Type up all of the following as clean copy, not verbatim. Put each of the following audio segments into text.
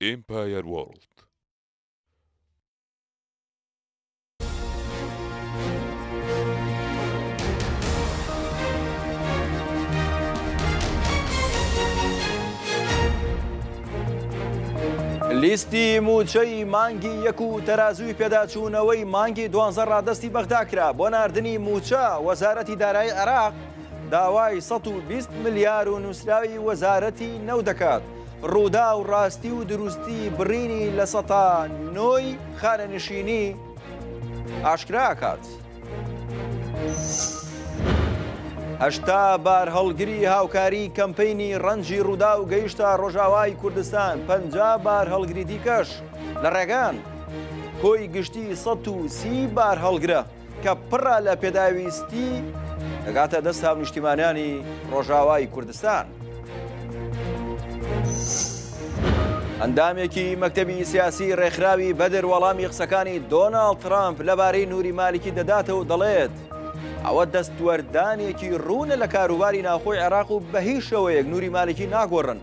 Empire World. لیستی مووچەی مانگی یەک و تەرازووی پێداچوونەوەی مانگی دوانزە ڕادەستی بەغدا کرا بۆ ناردنی مووچە وەزارەتی دارایی عێراق داوای 120 ملیار و نووسراوی وەزارەتی نەوت دەکات. ڕووداو ڕاستی و دروستی بڕینی 9% ی خانەنشینی ئاشکرا ئەکات. 80 بارهەڵگری هاوکاری کەمپەینی ڕەنجی ڕووداو گەیشتە ڕۆژاوای کوردستان، 50 بارهەڵگری دیکەش لە ڕێگان. کۆی گشتی 130 بارهەڵگرە. کە پڕە لە پێداویستی دەگاتە دەست هاونیشتیمانیانی ڕۆژاوای کوردستان. ئەندامێکی مەکتەبی سیاسی ڕێکخراوی بەدر وەڵامی قسەکانی دۆناڵد ترامپ لەبارەی نوری مالکی دەداتەوە و دەڵێت ئەوە دەستوەردانێکی ڕوونە لە کاروباری ناوخۆی عێراق و بە هیچ شێوەیەک نوری مالکی ناگۆڕن.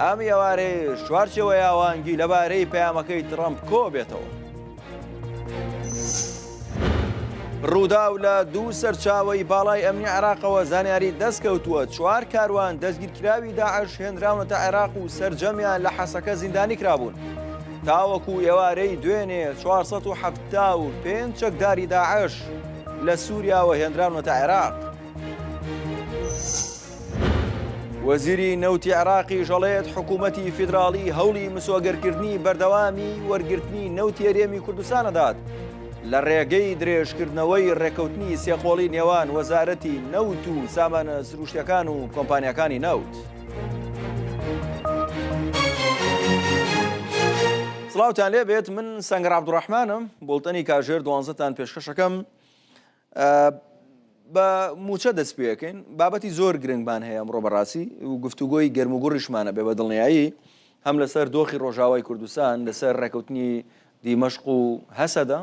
ئەم ئێوارەیەش چوارچێوەی ئاوانگی لەبارەی پەیامەکەی ترەمپ کۆبێتەوە. ڕووداو لە دوو سەرچاوەی باڵای ئەمنی عێراقەوە زانیاری دەستکەوتووە چوار کاروان دەستگیرکراوی داعش هێنراونەتە عێراق و سەرجەمیان لە حەسەکە زیندانی کرابوون. تاوەکو ئێوارەی دوێنێ 475 چەکداری داعش لە سووریاوە هێنراونەتە عێراق. وەزیری نەوتی عێراقیش ئەڵێت حکوومەتی فیدراڵی هەوڵی مسۆگەرکردنی بەردەوامی وەرگرتنی نەوتی هەرێمی کوردستان ئەدات لە ڕێگەی درێژکردنەوەی ڕێککەوتنی سێقۆڵی نێوان وەزارەتی نەوت و سامانە سروشتیەکان و کۆمپانیاکانی نەوت. سڵاوتان لێبێت من سەنگەر عەبدوڕەحمانم بوڵتەنی کاژێر دوانزەتان پێشکەشەکەم بە مووچە دەست پێەکەین بابەتی زۆر گرنگمان هەیە ئەمڕۆ بەڕاستی و گفتوگۆی گەرم و گوڕیشمانە بێ بە دڵنیایی هەم لەسەر دۆخی ڕۆژاوای کوردستان لەسەر ڕێکەوتنی دیمەشق و هەسەدە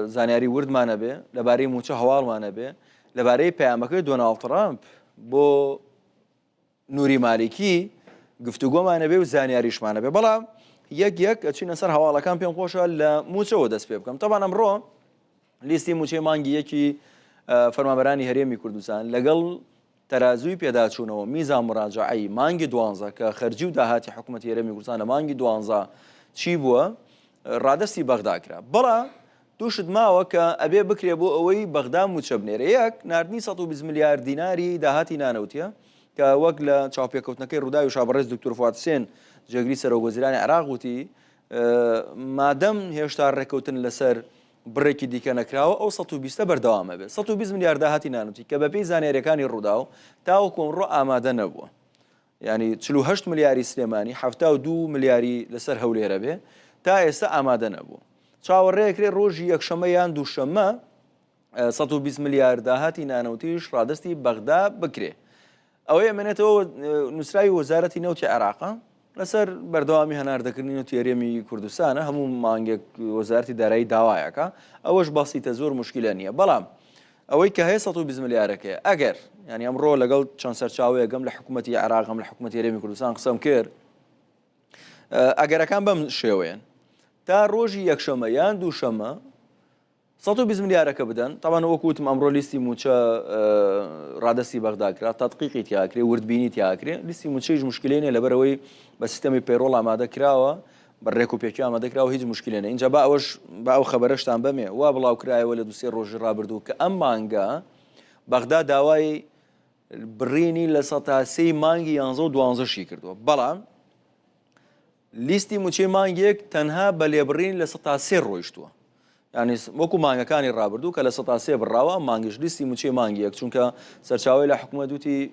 زانیاری وردمانە بێ لەبارەی مووچە هەواڵمانە بێ لەبارەی پەیامەکەی دۆناڵد ترامپ بۆ نوری مالیکی گفتوگۆمان ئەبێ و زانیاریشمان ئەبێ بەڵام یەک یەک ئەچینە سەر هەواڵەکان پێم خۆشە لە موچەوە دەست پێ بکەم تەبان ئەمڕۆ لیستی موچەی مانگی یەکی فەرمانبەرانی هەرێمی کوردستان لەگەڵ تەرازووی پێداچوونەوە میزان مراجعەی مانگی دوانزە کە خەرجی و داهاتی حکوومەتی هەرێمی کوردستان لە مانگی دوانزە چی بووە ڕادەستی بەغدا کرا بەڵام دوو شت ماوە کە ئەبێ بکرێ بۆ ئەوەی بەغدا مووچە بنێرێ، یەک، ناردنی 120 ملیار دیناری داهاتی نانەوتیە کە وەک لە چاوپێکەوتنەکەی ڕووداویشا بەڕێز دکتۆر فواد حسێن جێگری سەرۆک وەزیرانی عێراق وتی مادەم هێشتا ڕێککەوتن لەسەر بڕێکی دیکە نەکراوە ئەو 120 بەردەوام ئەبێت 120 ملیار داهاتی نانەوتی کە بەپێی زانیاریەکانی ڕووداو تاوەکو ئەمڕۆ ئامادە نەبووە. یانی 48 ملیاری سلێمانی 72 ملیاری لەسەر هەولێرە بێ تا ئێستا ئامادە نەبوو چاوەڕێکرێ ڕۆژی یەکشەمە یان دووشەممە 120 ملیار داهاتی نانەوتیش ڕادستی بەغدا بکرێ ئەوەی ئەمێنێتەوە نووسراوی وەزارەتی نەوتی عێراقە لەسەر بەردەوامی هەناردەکردنی نەوتی هەرێمی کوردستانە هەموو مانگێک وەزارەتی دارایی داوایەکە ئەوەش بەسیتە زۆر مشکلە نییە بەڵام ئەوەی کە هەیە 120 ملیارەکەیە ئەگەر یانی ئەمڕۆ لەگەڵ چەند سەرچاوەیەکم لە حکوومەتی عێراقم لە حکوومەتی هەرێمی کوردستان قسەم کرد ئەگەرەکان بەم شێوەیەن تا ڕۆژی یەکشەمە یان دووشەمە 120 ملیارەکە بدەن تاوان وەکو وتم ئەمڕۆ لیستی موچە ڕادستی بەغدا کرا تەدقیقی تیاکرێ وردبینی تیاکرێ لیستی موچەیش مشکلێ نیە لەبەرەوەی بە سیستەمی payroll ئامادە کراوە بە ڕێک و پێکی ئامادە کراوە هیچ مشکلێ نیە ئینجا با ئەوەش با ئەو خەبەرەشتان بەمێ وا بڵاو کرایەوە لە دوسێ ڕۆژی ڕابردوو کە ئەم مانگە بەغدا داوای بڕینی 3% مانگی یانزە و دوانزەشی کردووە بەڵام لیستی موچەی مانگێک تەنها بە لێبڕین 3% ڕۆیشتووە یانی وەکو مانگەکانی ڕابردوو کە 3% بڕاوە مانگیش لیستی موچەی مانگیەک چونکە سەرچاوی لە حکوومەت وتی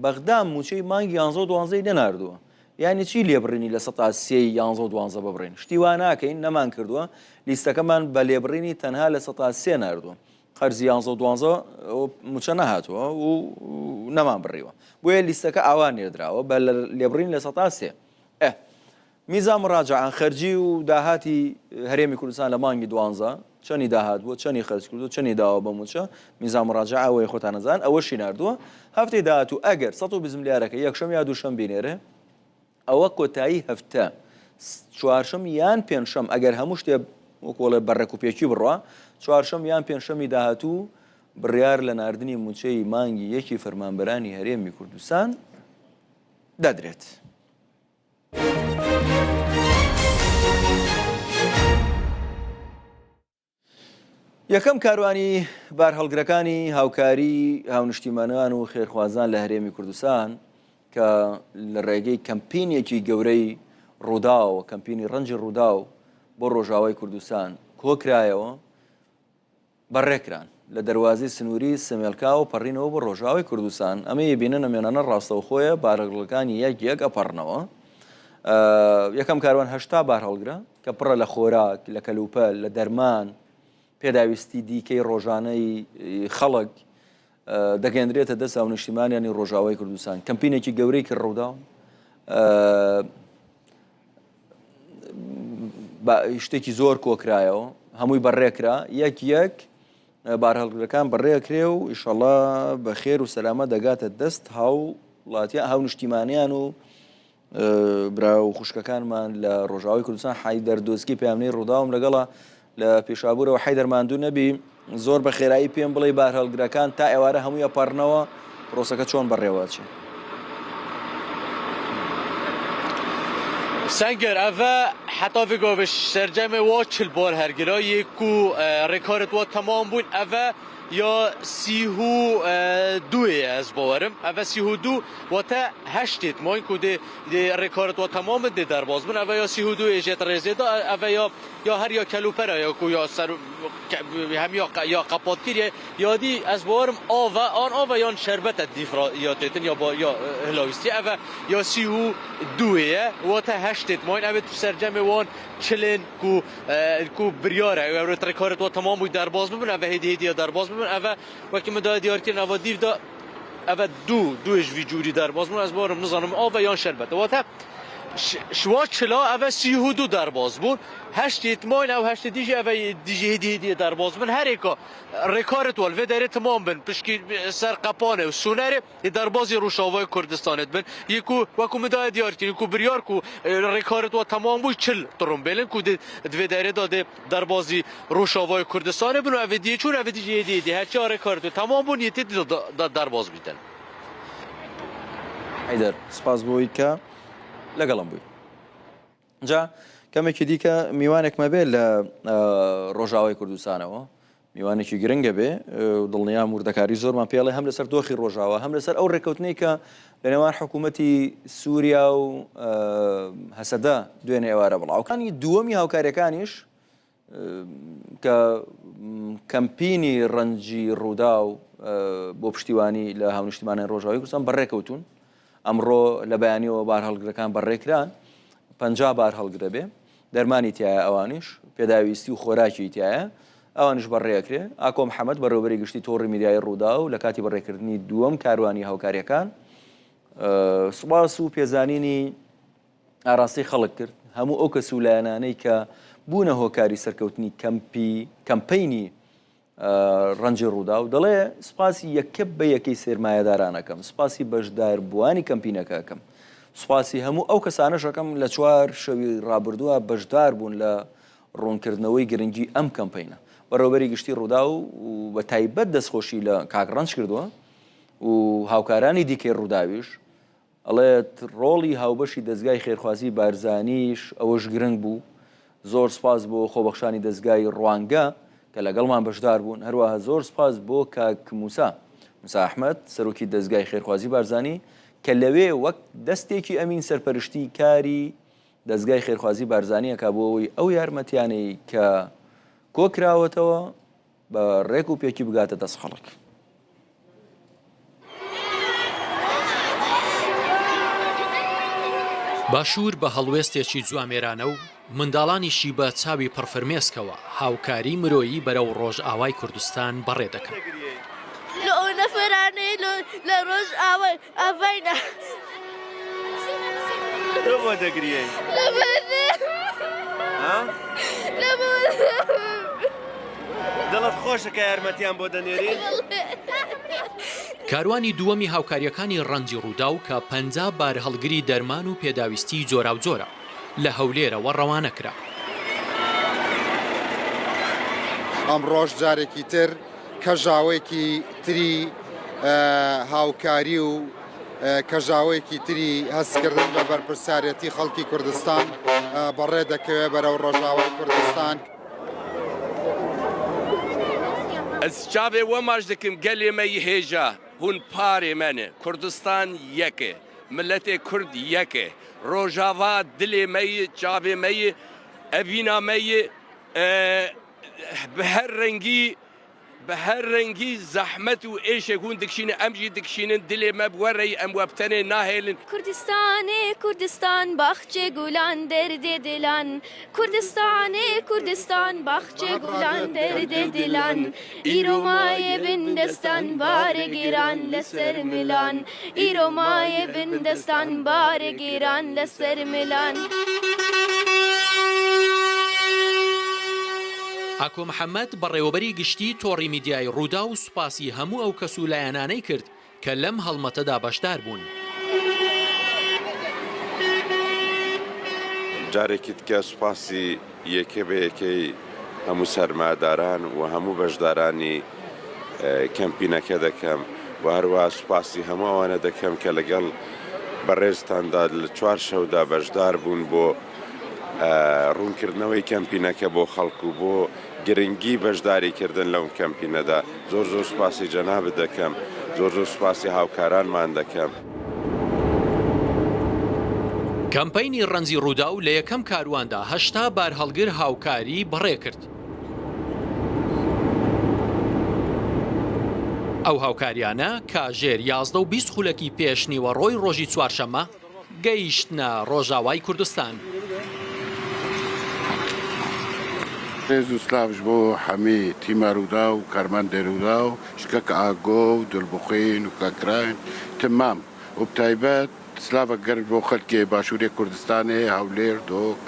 بەغدا موچەی مانگی یانزە و دوانزەی نەناردووە یانی چی لێبڕینی 3% یانزە و دوانزە ببڕین شتی وا ناکەین نەمان کردووە لیستەکەمان بە لێبڕینی تەنها 3% ناردووە قەرزی یانزە و دوانزە موچە نەهاتووە و نەمان بڕیوە بۆیە لیستەکە ئاوا نێردراوە بە لێبڕین 3% ئە میزان مراجعە، خەرجی و داهاتی هەرێمی کوردستان لە مانگی دوانزە چەنی داهات بووە، چەنی خەرج کردووە، چەنی داوە بە مووچە، میزان مراجعە ئەوەی خۆتان ئەزانن، ئەوەشی ناردووە. هەفتەی داهاتوو ئەگەر 120 ملیارەکە یەکشەم یا دووشەم بینێرێ، ئەوە کۆتایی هەفتە. چوارشەم یان پێنجشەم ئەگەر هەموو شتێ وەکۆڵێ بە ڕێک و پێکی بڕوا چوارشەم یان پێنجشەمی داهاتوو بڕیار لە ناردنی مووچەی مانگی یەکی فەرمانبەرانی هەرێمی کوردستان دەدرێت. یەکەم کاروانی بارهەڵگرەکانی هاوکاری هاونیشتیمانان و خێرخوازان لە هەرێمی کوردستان کە لە ڕێگەی کەمپینێکی گەورەی ڕووداوەوە، کەمپینی ڕەنجی ڕووداو بۆ ڕۆژاوای کوردستان کۆکرایەوە، بەڕێکران لە دەروازەی سنووری سمێلکاوە پەڕینەوە بۆ ڕۆژاوای کوردستان، ئەمەی ئەبینن ئەم وێنانە ڕاستەوخۆیە بارهەڵگرەکانی یەک یەک ئەپەڕنەوە. یەکەم کاروان 80 بارهەڵگرە کە پڕە لە خۆراک، لە کەلوپەل، لە دەرمان، پێداویستی دیکەی ڕۆژانەی خەڵک دەگەندرێتە دەست هاونیشتیمانیانی ڕۆژاوای کوردستان. کەمپینێکی گەورەی کرد ڕووداو شتێکی زۆر کۆکرایەوە هەمووی بەڕێکرا یەک یەک بارهەڵگرەکان بەڕێکرێ و ئیشەڵا بە خێر و سەلامە دەگاتە دەست هاو وڵاتیان هاونیشتیمانیان و برا و خوشکەکانمان لە ڕۆژاوای کوردستان حەیدەر دۆزکی پەیامنێری ڕووداوم لەگەڵە لە پیشابوورەوە حەیدەر ماندوو نەبی زۆر بە خێرایی پێم بڵێ بارهەڵگرەکان تا ئێوارە هەمووی ئەپەڕنەوە پرۆسەکە چۆن بەڕێوە ئەچێ؟ سەنگەر ئەڤە حتا vê gavê sercemê wa 40 بار هەرگرا yê ku rêkaret wa temam bûn ئەڤە یا سیه دوێ ez bawerim ئەڤە سیه دوو واتە هەشتێت ماین کو دێ دێ ڕێکارت وا تەمام بن دێ دەرباز بن ئەڤە یا 32 ێژێت ڕێزێ دا ئەڤە یا یا هەر یا کەلوپەرە یا کو یا سەر هەم یا یا قەپات کریە یا دی ئەز باوەرم ئاڤە ئان ئاڤە یان شەربەتە دیفرا یا تێتن یا با یا هلاویستی ئەڤە یا 32 ێە واتە هەشتێت ماین ئەوێت سەرجەمێ وان چلێن کو کو بریارە ئەو ڕێکارت وا تەمام بووی دەرباز ببن ئەڤە هێدی هێدی یا دەرباز ببن ئەڤە وەکی من دایە دیارکردن ئەڤە دیف دا ئەڤە دوو دوێژ وی جوری دەرباز بوون ئەز بارم نزانم ئاڤە یان شەربەتە واتە شوا چلا ئەڤە سیه دوو دەرباز بوون هەشتی ماین ئەو هەشتی دیژی ئەڤە دیژی هێدی هێدی دەرباز بن هەرێکا ڕێکارت وەل vê derê temam bin pişkî ser qepanê û sûnerê دەربازی ڕۆژاوای کوردستانت بن یê ku wekû min daye diyar kirin ku biryar ku rêkaret wa temam bû 40 trombêlin ku di vê derê de dê derbazî Rojavayê Kurdistanê bin û ev ê diyê çûn ev ê dijî êdî êdî herçî arê kar tu temam bûn yê tê da derbaz bîtin. حەیدەر سپاس بۆ ئەوەی کە لەگەڵم بووی. جا کەمێکی دیکە میوانێکمە بێ لە ڕۆژاوای کوردستانەوە میوانێکی گرنگە بێ و دڵنیام وردەکاری زۆرمان پێڵێ هەم لەسەر دۆخی ڕۆژاوا هەم لەسەر ئەو ڕێککەوتنەی کە لە نێوان حکوومەتی سووریا و هەسەدە دوێنێ ئێوارە بڵاوکانی دووەمی هاوکاریەکانیش کە کەمپینی ڕەنجی ڕووداو بۆ پشتیوانی لە هاونیشتیمانانی ڕۆژاوای کوردستان بەڕێکەوتون ئەمڕۆ لە بەیانیەوە بارهەڵگرەکان بەڕێکران 50 بارهەڵگرە بێ دەرمانی تایە ئەوانیش پێداویستی و خۆراکی تایە ئەوانیش بەڕێکرێ ئاکۆ محەممەد بەڕێوبەری گشتی تۆڕی میدیایی ڕووداو لە کاتی بەڕێکردنی دووەم کاروانی هاوکاریەکان سوپاس و پێزانینی ئاراستەی خەڵک کرد، هەموو ئەو کەس و لایەنانەی کە بوونە هۆکاری سەرکەوتنی کەمپی کەمپەینی ڕەنجی ڕووداو، دەڵێ سوپاسی یەکە بە یەکەی سەرمایەداران ئەکەم، سوپاسی بەشداربووانی کەمپینەکە ئەکەم، سوپاسی هەموو ئەو کەسانەش ئەکەم لە چوار شەوی ڕابردووە بەشدار بوون لە ڕوونکردنەوەی گرنگی ئەم کەمپەینە. بەڕێوەبەری گشتی ڕووداو و بە تایبەت دەستخۆشی لە کاک ڕەنج کردووە و هاوکارانی دیکەی ڕووداویش ئەڵێت ڕۆڵی هاوبەشی دەزگای خێرخوازی بارزانیش ئەوەش گرنگ بوو، زۆر سوپاس بۆ خۆبەخشانی دەزگای ڕوانگە کە لەگەڵمان بەشدار بوون، هەروەها زۆر سوپاس بۆ کاک موسا، موسا ئەحمەد، سەرۆکی دەزگای خێرخوازی بارزانی کە لەوێ وەک دەستێکی ئەمین سەرپەرشتی کاری دەزگای خێرخوازی بارزانی ئەکا بۆ ئەوەی ئەو یارمەتیانەی کە کۆکراوەتەوە بە ڕێک و پێکی بگاتە دەست خەڵک. باشوور بە هەڵوێستێکی جوامێرانە و منداڵانیشی بە چاوی پڕ فرمێسکەوە هاوکاری مرۆیی بەرەو ڕۆژئاوای کوردستان بەڕێ دەکەن. لۆ ئەو نەفەرانەی لە ڕۆژئاوای ئەڤینە. تۆ بۆ دەگریەی؟ دڵت خۆشە کە یارمەتیان بۆ دەنێرین؟ کاروانی دووەمی هاوکارییەکانی ڕەنجی ڕووداو کە 50 بارهەڵگری دەرمان و پێداویستیی جۆراوجۆرە. لە هەولێرەوە ڕەوانە کرا. ئەمڕۆش جارێکی تر کەژاوەیەکی تری هاوکاری و کەژاوەیەکی تری هەستکردن بە بەرپرسیارێتی خەڵکی کوردستان بەڕێ دەکەوێت بەرەو ڕۆژاوای کوردستان. Ez çavê we maç dikim gelê me yî hêja hûn parê me ne Kurdistan yek e miletê Kurd yek e Rojava dilê me yî çavê me yî evîna me yî bi her rengî Bi her rengî zehmet û êşek hûn dikişînin em jî dikişînin, dilê me bi we re yî em we bi tenê nahêlin. Kurdistanê Kurdistan baxçê gulan derdê dilan Kurdistanê Kurdistan baxçê gulan derdê dilan Îro mayê bin destan barê giran li ser milan Îro mayê bin destan barê giran li ser milan. ئاکۆ محەمەد، بەڕێوەبەری گشتیی تۆڕی میدیایی رووداو سوپاسی هەموو ئەو کەس و لایەنانەی کرد کە لەم هەڵمەتەدا بەشدار بوون. جارێکی دیکە سوپاسی یەکە بە یەکەی هەموو سەرمایەداران و هەموو بەشدارانی کەمپینەکە دەکەم و هەروەها سوپاسی هەموو ئەوانە دەکەم کە لەگەڵ بەڕێزتاندا لە چوار شەودا بەشدار بوون بۆ ڕوونکردنەوەی کەمپینەکە بۆ خەڵک و بۆ گرنگی بەشداریکردن لەو کەمپینەدا زۆر زۆر سوپاسی جەنابت دەکەم زۆر زۆر سوپاسی هاوکارانمان دەکەم. کەمپەینی ڕەنجی ڕووداو لە یەکەم کارواندا 80 بارهەڵگر هاوکاری بەڕێکرد. ئەو هاوکاریانە کاژێر 11 و 20 خولەکی پێش نیوەڕۆی ڕۆژی چوارشەممە گەیشتنە ڕۆژاوای کوردستان. رێز و سلاڤش بۆ حەمی تیما روداو و کارمەندێ روداو ژ کەک ئاگۆ و دلبخوین و کاک راین تمام و بتایبەت سلاڤەک گەرم بۆ خەلکێ باشورێ کوردستانێ هەولێر دهۆک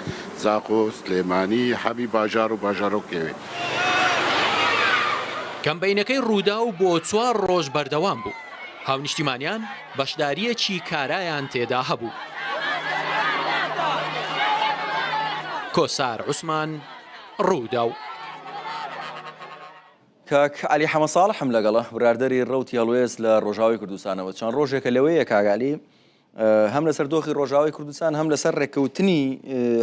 زاخۆ سلێمانی حەمی باژار و باژارۆکێ وێ. کەمپەینەکەی رووداو بۆ چوار رۆژ بەردەوام بوو. هاونیشتیمانیان بەشدارییەکی کارایان تێدا هەبوو. کۆسار عوسمان، رووداو. کاک عەلی حەمە ساڵحم لەگەڵە، براردەری ڕەوتی هەڵوێست لە ڕۆژاوای کوردستانەوە. چەند ڕۆژێکە لەوەیە کاک عەلی هەم لەسەر دۆخی ڕۆژاوای کوردستان هەم لەسەر ڕێککەوتنی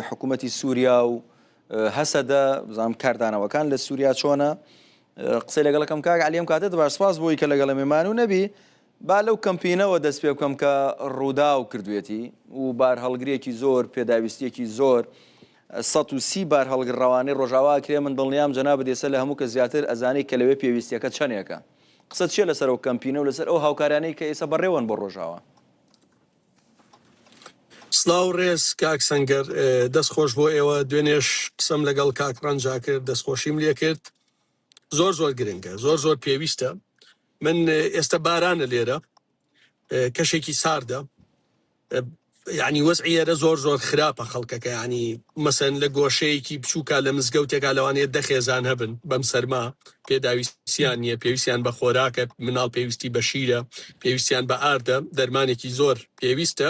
حکوومەتی سووریا و هەسەدە بزانم کاردانەوەکان لە سووریا چۆنە قسەی لەگەڵەکەم کاک عەلی ئەم کاتەت باش سپاس بۆی کە لەگەڵە مێمان و نەبی با لەو کەمپینەوە دەست پێ بکەم کە ڕووداو کردوێتی و بارهەڵگرێکی زۆر پێداویستیەکی زۆر 130 بارهەڵگر ڕەوانەی ڕۆژاوا کرێ من دڵنیام جەنابت ئێستا لە هەموو کە زیاتر ئەزانی کە لەوێ پێویستیەکە چەندێکە قسەت چیە لەسەر ئەو کەمپینە و لەسەر ئەو هاوکارانەی کە ئێستا بەڕێوەن بۆ ڕۆژاوا؟ سڵاو ڕێز کاک سەنگەر دەست خۆش بۆ ئێوە دوێنێش قسەم لەگەڵ کاک ڕەنجا کرد دەستخۆشیم لێ کرد زۆر زۆر گرنگە زۆر زۆر پێویستە من ئێستا بارانە لێرە کەشێکی ساردە یعنی وەزعی ئێرە زۆر زۆر خراپە خەڵکەکە یعنی مەسەن لە گۆشەیەکی بچووکە لە مزگەوتێکا لەوانەیە دە خێزان هەبن بەم سەرما پێداویستیان نییە پێویستیان بە خۆراکە مناڵ پێویستی بە شیرە پێویستیان بە ئاردە دەرمانێکی زۆر پێویستە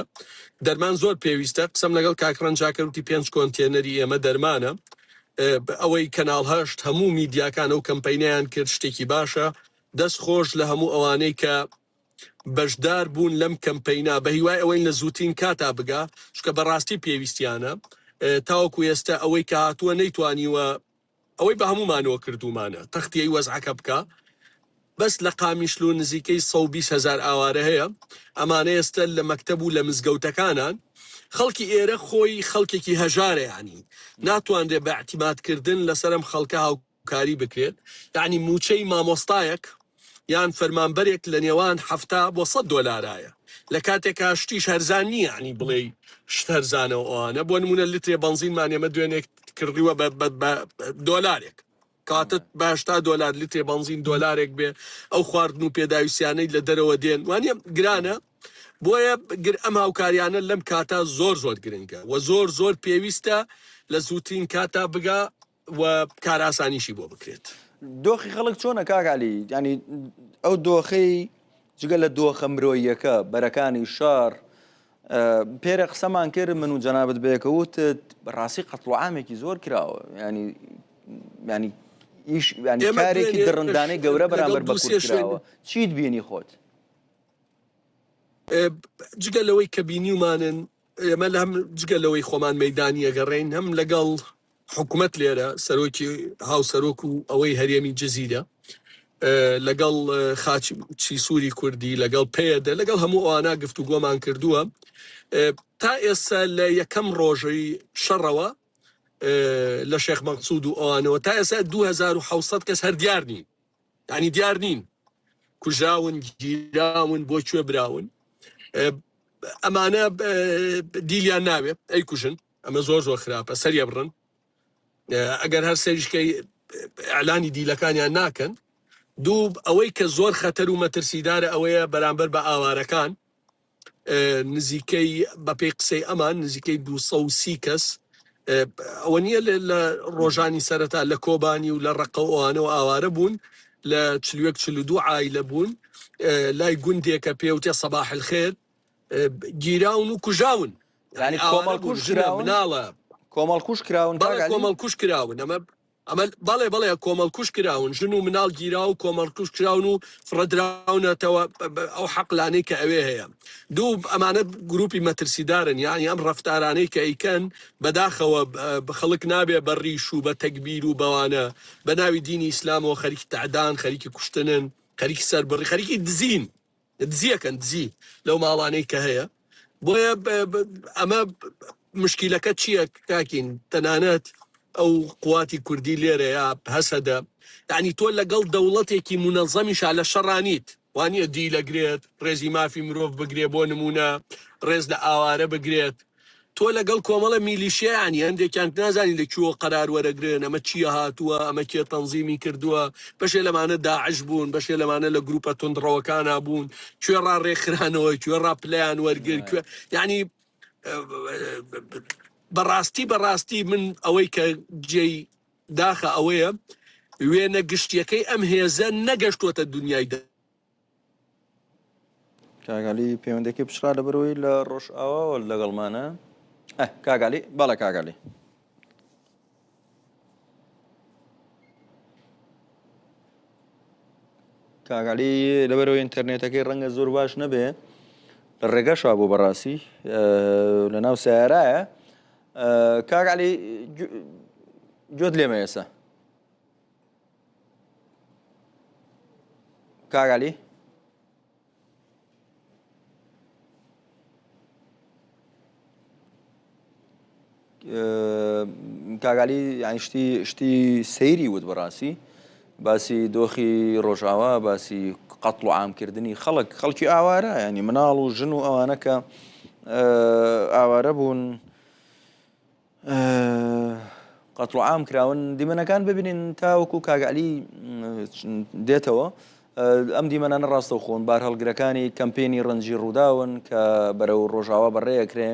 دەرمان زۆر پێویستە قسەم لەگەڵ کاک ڕەنجا کرد وتی پێنج کۆنتێنەری ئێمە دەرمانە ئەوەی کەناڵ هەشت هەموو میدیاکان ئەو کەمپەینیان کرد شتێکی باشە دەست خۆش لە هەموو ئەوانەی کە بەشدار بوون لەم کەمپەینە بەهیوای ئەوەین لە زووترین کاتا بگا چونکە بەڕاستی پێویستیانە تاوەکو ئێستا ئەوەی کە هاتووە نەیتوانیوە ئەوەی بە هەموومانەوە کردوومانە تەختیەی وەزعەکە بکا بەس لە قامیشلو نزیکەی 120 هەزار ئاوارە هەیە ئەمانە ئێستا لە مەکتەب و لە مزگەوتەکانان خەڵکی ئێرە خۆی خەڵکێکی هەژارە یانی ناتوانرێ بە اعتماد کردن لەسەر ئەم خەڵکە هاو کاری بکرێت یەعنی مووچەی مامۆستایەک یان فەرمانبەرێک لە نێوان 70 بۆ 100 دۆلارایە لە کاتێکا شتیش هەرزان نییە یەعنی بڵێی شت هەرزانە و ئەوانە بۆ نمونە لترێ بەنزینمان ئێمە دوێنێک کڕیوە بە بە بە دۆلارێک کاتت بە 80 دۆلار لترێ بەنزین دۆلارێک بێ ئەو خواردن و پێداویستیانەی لە دەرەوە دێن وانە گرانە بۆیە گر ئەم هاوکاریانە لەم کاتە زۆر زۆر گرنگە و زۆر زۆر پێویستە لە زووترین کاتا بگا و کارئاسانیشی بۆ بکرێت. دۆخی خەڵک چۆنە کاک عەلی؟ یانی ئەو دۆخەی جگە لە دۆخە مرۆییەکە، بەرەکانی شەڕ، پێرە قسەمان کرد من و جەنابت بەیەکە وتت بەڕاستی قەتڵوعامێکی زۆر کراوە ینی ینی ئیش ینی کارێکی دڕندانەی گەورە بەرامبەر بە کورد کراوە چیت بینی خۆت؟ جگە لەوەی کە بینیومانن ئێمە لە هەم جگە لەوەی خۆمان مەیدانی ئەگەڕێین هەم لەگەڵ حکومەت لێرە سەرۆکی هاوسەرۆک و ئەوەی هەرێمی جزیرە لەگەڵ خاچی سووری کوردی لەگەڵ پەیەدە لەگەڵ هەموو ئەوانە گفتوگۆمان کردووە تا ئێستا لە یەکەم ڕۆژەی شەڕەوە لە شێخ مەقسود و ئەوانەوە تا ئێستا 2700 کەس هەر دیار نین ینی دیار نین کوژراون گیراون بۆ کوێ براون ئەمانە دیلیان ناوێ ئەی کوژن ئەمە زۆر زۆر خراپە سەریە بڕن ئەگەر هەر سەریشکەی ئەلانی دیلەکانیان ناکەن دوو ئەوەی کە زۆر خەتەر و مەترسیدارە ئەوەیە بەرامبەر بە ئاوارەکان نزیکەی بەپێی قسەی ئەمان نزیکەی 230 کەس ئەوە نییە لە ڕۆژانی سەرەتا لە کۆبانی و لە ڕقە و ئەوانەوە ئاوارە بوون لە 41 42 عایلە بوون لای گوندێکە پێوتێ سەباح الخێر گیراون و کوژاون یانی کۆمەڵکوژ کراون مناڵە کۆمەڵکوژ کراون بەڵێ کۆمەڵکوژ کراون ئەمە ئەمە بەڵێ بەڵێ کۆمەڵکوژ کراون ژن و مناڵ گیراو و کۆمەڵکوژ کراون و فڕەدراونەتەوە ئەو حەقلانەی کە ئەوێ هەیە دوو ئەمانە گروپی مەترسیدارن یانی ئەم ڕەفتارانەی کە ئەیکەن بەداخەوە خەڵک نابێ بە ڕیش و بە تەگبیر و بەوانە بە ناوی دینی ئیسلامەوە خەریکی تەعدان خەریکی کوشتنن خەریکی سەربڕی خەریکی دزین دزیەکەن دزی لەو ماڵانەی کە هەیە بۆیە ئەمە مشکیلەکە چییە کاکین تەنانەت ئەو قواتی کوردی لێرە یا هەسەدە یعنی تۆ لەگەڵ دەوڵەتێکی منەزەمیشا لە شەڕانیت وانە دیلەگرێت ڕێزی مافی مرۆڤ بگرێ بۆ نمونە ڕێز لە ئاوارە بگرێت تۆ لەگەڵ کۆمەڵە میلیشیایانی هەندێکیان نازانی لە کوێوە قەرار وەرەگرن، ئەمە چییە هاتووە، ئەمە کێ تەنزیمی کردووە، بەشێ لەمانە داعش بوون، بەشێ لەمانە لە گروپە توندڕەوەکانا بوون، کوێ ڕا ڕێکخرانەوە، کوێ ڕا پلەیان وەرگر، کوێ یانی بەڕاستی بەڕاستی من ئەوەی کە جێی داخە ئەوەیە وێنە گشتیەکەی ئەم هێزە نەگەشتووەتە دنیای کاک عەلی پەیوەندەکەی پچڕا لەبەرەوەی لە ڕۆژئاواوە لەگەڵمانە کاک عەلی بەڵێ کاک عەلی کاک عەلی لەبەرەوەی ئینتەرنێتەکەی ڕەنگە زۆر باش نەبێ لە ڕێگەشا بۆ بەڕاستی لە ناو سیارایە کاک عەلی گوێت لێمە ئێستا کاک عەلی کاک عەلی یانی شتی شتی سەیری وت بەڕاستی باسی دۆخی ڕۆژاوا باسی قەتڵ و عامکردنی خەڵک خەڵکی ئاوارە ینی مناڵ و ژن و ئەوانە کە ئاوارە بوون قەتڵ و عام کراون دیمەنەکان ببینین تاوەکو کاک عەلی دێتەوە ئەم دیمەنانە ڕاستەوخۆن بارهەڵگرەکانی کەمپینی ڕەنجی ڕووداون کە بەرەو ڕۆژاوا بەڕێیەکرێ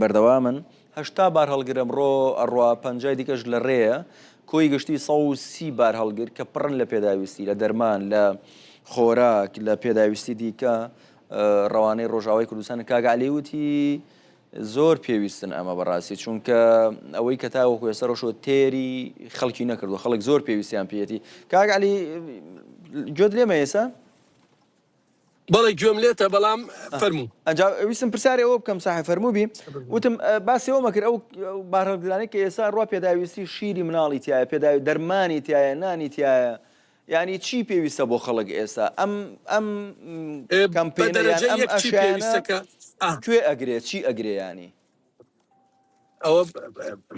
بەردەوامن هەشتا بارهەڵگر ئەمڕۆ ئەڕوا پەنجای دیکەش لە ڕێیە کۆی گشتی 130 بارهەڵگر کە پڕن لە پێداویستی لە دەرمان لە خۆراک لە پێداویستی دیکە ڕەوانەی ڕۆژاوای کوردستان کاک عەلی وتی زۆر پێویستن ئەمە بەڕاستی چونکە ئەوەی کە تاوەکو ئێستا ڕۆشەوە تێری خەڵکی نەکردو خەڵک زۆر پێویستیان پێیەتی کاک عەلی گوێت لێمە ئێستا؟ بەڵێ گوێم لێتە بەڵام فەرموو. ئەنجا ویستم پرسیاری ئەوە بکەم ساحێب فەرموو بی وتم باسی ئەوەمە کرد ئەو بارهەڵگرانەی کە ئێستا ڕوا پێداویستی شیری مناڵی تایە پێداوی دەرمانی تایە نانی تایە یانی چی پێویستە بۆ خەڵک ئێستا ئەم ئەم کەمپینە یان ئەم ئەشیانە کوێ ئەگرێ چی ئەگرێ یانی؟ ئەوە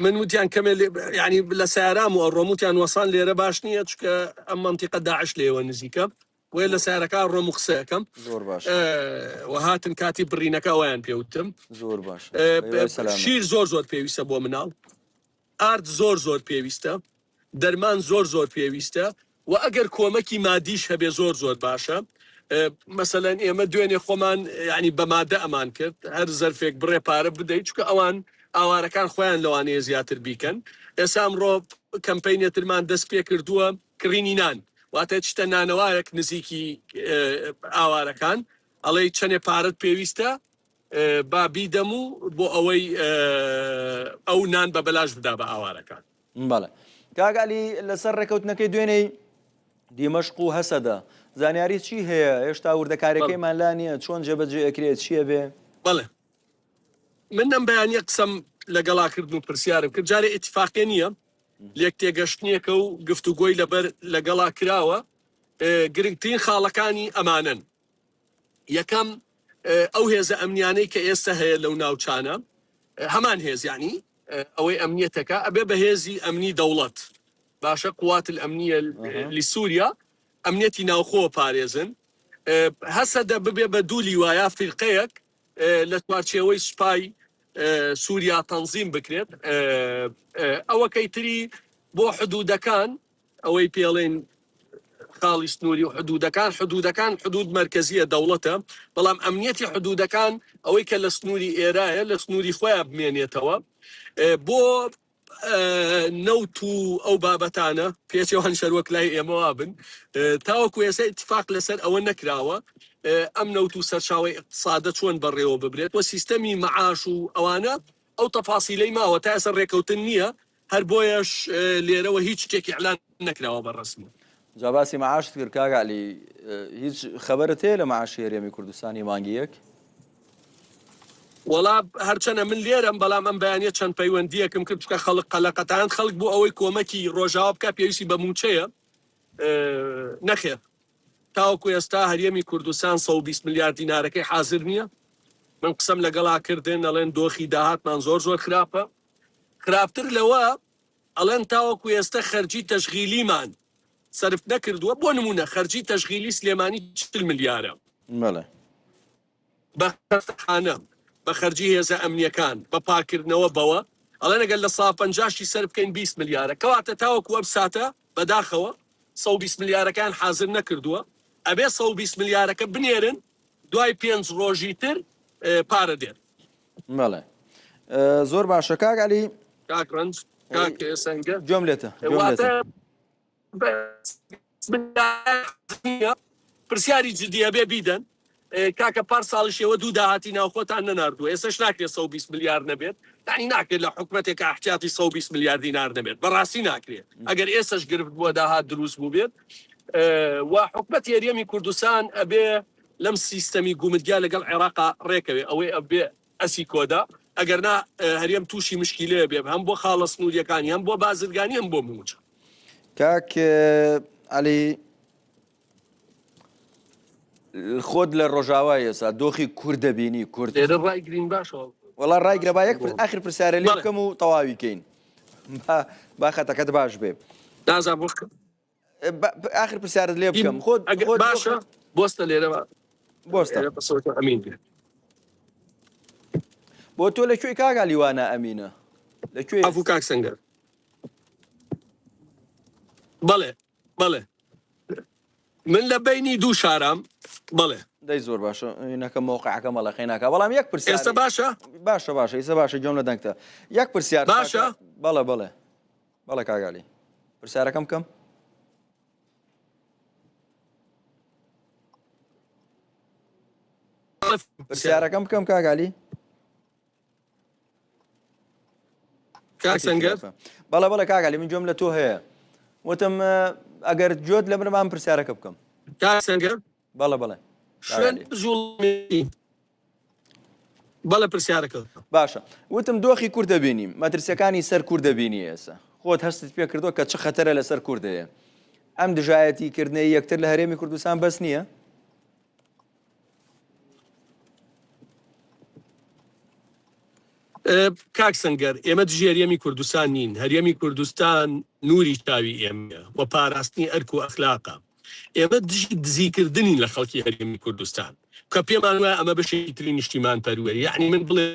من وتیان کەمێ ینی لە سیارام و ئەڕۆم وتیان وەسان لێرە باش نییە چکە ئەم منتیقە داعش لێوە نزیکە بۆیە لە سیارەکە ڕۆم و قسەکەم زۆر باش و هاتن کاتی بڕینەکە ئەویان پێوتم زۆر باش شیر زۆر زۆر پێویستە بۆ مناڵ ئارد زۆر زۆر پێویستە دەرمان زۆر زۆر پێویستە و ئەگەر کۆمەکی مادیش هەبێ زۆر زۆر باشە مەسەلەن ئێمە دوێنێ خۆمان یعنی بە مادە ئەمان کرد هەر زەرفێک بڕێ پارە بدەیت چونکە ئەوان ئاوارەکان خۆیان لەوانەیە زیاتر بیکەن ئێستا ئەمڕۆ کەمپەینێترمان دەست پێ کردووە کڕینی نان واتە چتە نانەوایەک نزیکی ئاوارەکان ئەڵێی چەنێ پارەت پێویستە. با بیدەم و بۆ ئەوەی ئەو نان بە بەلاش بدا بە ئاوارەکان. بەڵێ کاک عەلی لەسەر ڕێکەوتنەکەی دوێنێی دیمەشق و هەسەدە زانیاری چی هەیە؟ هێشتا وردەکاریەکەیمان لا نییە چۆن جێبەجێ ئەکرێت چییە بێ؟ بەڵێ من ئەم بەیانیە قسەم لەگەڵا کردن و پرسیارم کرد جارێ ئیتفاقێ نییە لێک تێگەشتنێکە و گفتوگۆی لەبەر لەگەڵا کراوە گرنگترین خاڵەکانی ئەمانەن یەکەم ئەو هێزە ئەمنیانەی کە ئێستا هەیە لەو ناوچانە هەمان هێز یعنی ئەوەی ئەمنیەتەکە ئەبێ بە هێزی ئەمنی دەوڵەت باشە قوات الامنیە لسوریا ئەمنیەتی ناوخۆ پارێزن هەسەدە ببێ بە دوو لیوایا فیرقەیەک لە چوارچێوەی سوپای سووریا تەنزیم بکرێت ئەوەکەی تری بۆ حدودەکان ئەوەی پێڵێن خاڵی سنووری و حدودەکان حدودەکان حدود مەرکەزیە دەوڵەتە بەڵام ئەمنیەتی حدودەکان ئەوەی کە لە سنووری ئێرایە لە سنووری خۆیان بمێنێتەوە بۆ نەوت و ئەو بابەتانە پێچەوان شەروەک لای ئێمە وابن تاوەکو ئێستا ئیتفاق لەسەر ئەوە نەکراوە ئەم نەوت و سەرچاوەی ئیقتسادە چۆن بەڕێوە ببرێت و سیستەمی مەعاش و ئەوانە ئەو تەفاسیلەی ماوە تا ئێستا ڕێکەوتن نییە هەر بۆیەش لێرەوە هیچ شتێک ئیعلان نەکراوە بە ڕەسمی. جا باسی مەعاشت کرد کاک عەلی هیچ خەبەرت هەیە لە مەعاشی هەرێمی کوردستان هی مانگی یەک؟ وەڵا هەرچەنە من لێرەم بەڵام ئەم بەیانیە چەند پەیوەندیەکم کرد چونکە خەڵک قەلەقە تەنانەت خەڵک بۆ ئەوەی کۆمەکی ڕۆژاوا بکات پێویستی بە مووچەیە نەخێر تاوەکو ئێستا هەرێمی کوردستان 120 ملیار دینارەکەی حازر نییە من قسەم لەگەڵا کردن ئەڵێن دۆخی داهاتمان زۆر زۆر خراپە خراپتر لەوە ئەڵێن تاوەکو ئێستا خەرجی تەشغیلیمان سەرف نەکردووە بۆ نمونە خەرجی تەشغیلی سلێمانی 40 ملیارە بەڵێ. بە خەستەخانە، بە خەرجی هێزە ئەمنییەکان، بە پاککردنەوە، بەوە ئەڵێن ئەگەر لە سا پەنجاشی سەرف بکەین 20 ملیارە، کەواتە تاوەکو ئەم ساتە بەداخەوە 120 ملیارەکەیان حازر نەکردووە، ئەبێ 120 ملیارەکە بنێرن دوای پێنج ڕۆژی تر پارە دێت. بەڵێ زۆر باشە کاک عەلی. کاک ڕەنج، کاک سەنگەر. گوێم لێتە، گوێم لێتە. پرسیاری جدی ئەبێ بیدەن کاکە پار ساڵیش ئێوە دوو داهاتی ناوخۆتان نەناردووە ئێستاش ناکرێت 120 ملیار نەبێت یانی ناکرێت لە حکومەتێکا احتیاطی 120 ملیار دینار نەبێت بەڕاستی ناکرێت ئەگەر ئێستاش گرفت بووە داهات دروست بووبێت و حکومەتی هەرێمی کوردستان ئەبێ لەم سیستەمی گومرگیا لەگەڵ عێراقا ڕێکەوێ ئەوەی ئەبێ ئەسی کۆدا ئەگەرنا هەرێم تووشی مشکیلەیە بێ هەم بۆ خاڵە سنووریەکانی هەم بۆ بازرگانی هەم بۆ مووچە. کاک عەلی خۆت لە ڕۆژاوای ئێستا دۆخی کورد دەبینی کورد لێرە ڕایگرین باشە وەڵا ڕایگرە با یەک ئاخر پرسیارە لێ بکەم و تەواوی کەین با خەتەکەت باش بێ نازانم ئاخر پرسیارت لێ بکەم خۆت خۆت باشە بۆستە لێرە بۆستە ئەمین بێت بۆ تۆ لە کوێی کاک عەلی وانە ئەمینە لە کوێ ئەفو کاک سەنگەر بەڵێ بەڵێ من لە بینی دوو شارام بەڵێ دەی زۆر باشە نەکە مۆقعەکە مەڵەقی ناکە بەڵام یەک پرسیار ئێستا باشە باشە باشە ئیسە باشە گوێم لە دەنگتە یەک پرسیار باشە بەڵێ بەڵێ بەڵێ کاک عەلی پرسیارەکەم بکەم پرسیارەکەم بکەم کاک عەلی کاک سەنگەر بەڵێ بەڵێ کاک عەلی من گوێم لە تۆ هەیە وتم ئەگەر گوێت لە منە بام پرسیارەکە بکەم کاک سەنگەر بەڵێ بەڵێ شوێن زوڵمی بەڵێ پرسیارەکە باشە وتم دۆخی کورد دەبینی مەترسیەکانی سەر کورد دەبینی ئێستا خۆت هەستت پێ کردووە کە چ خەتەرە لەسەر کورد هەیە ئەم دژایەتی کردنەی یەکتر لە هەرێمی کوردستان بەس نییە؟ کاک سەنگەر ئێمە دژی هەرێمی کوردستان نین، هەرێمی کوردستان نوری چاوی ئێمەیە و پاراستنی ئەرک و ئەخلاقە. ئێمە دژی دزیکردنین لە خەڵکی هەرێمی کوردستان کە پێمان وایە ئەمە بەشێکی تری نیشتیمانپەروەری یەعنی من بڵێ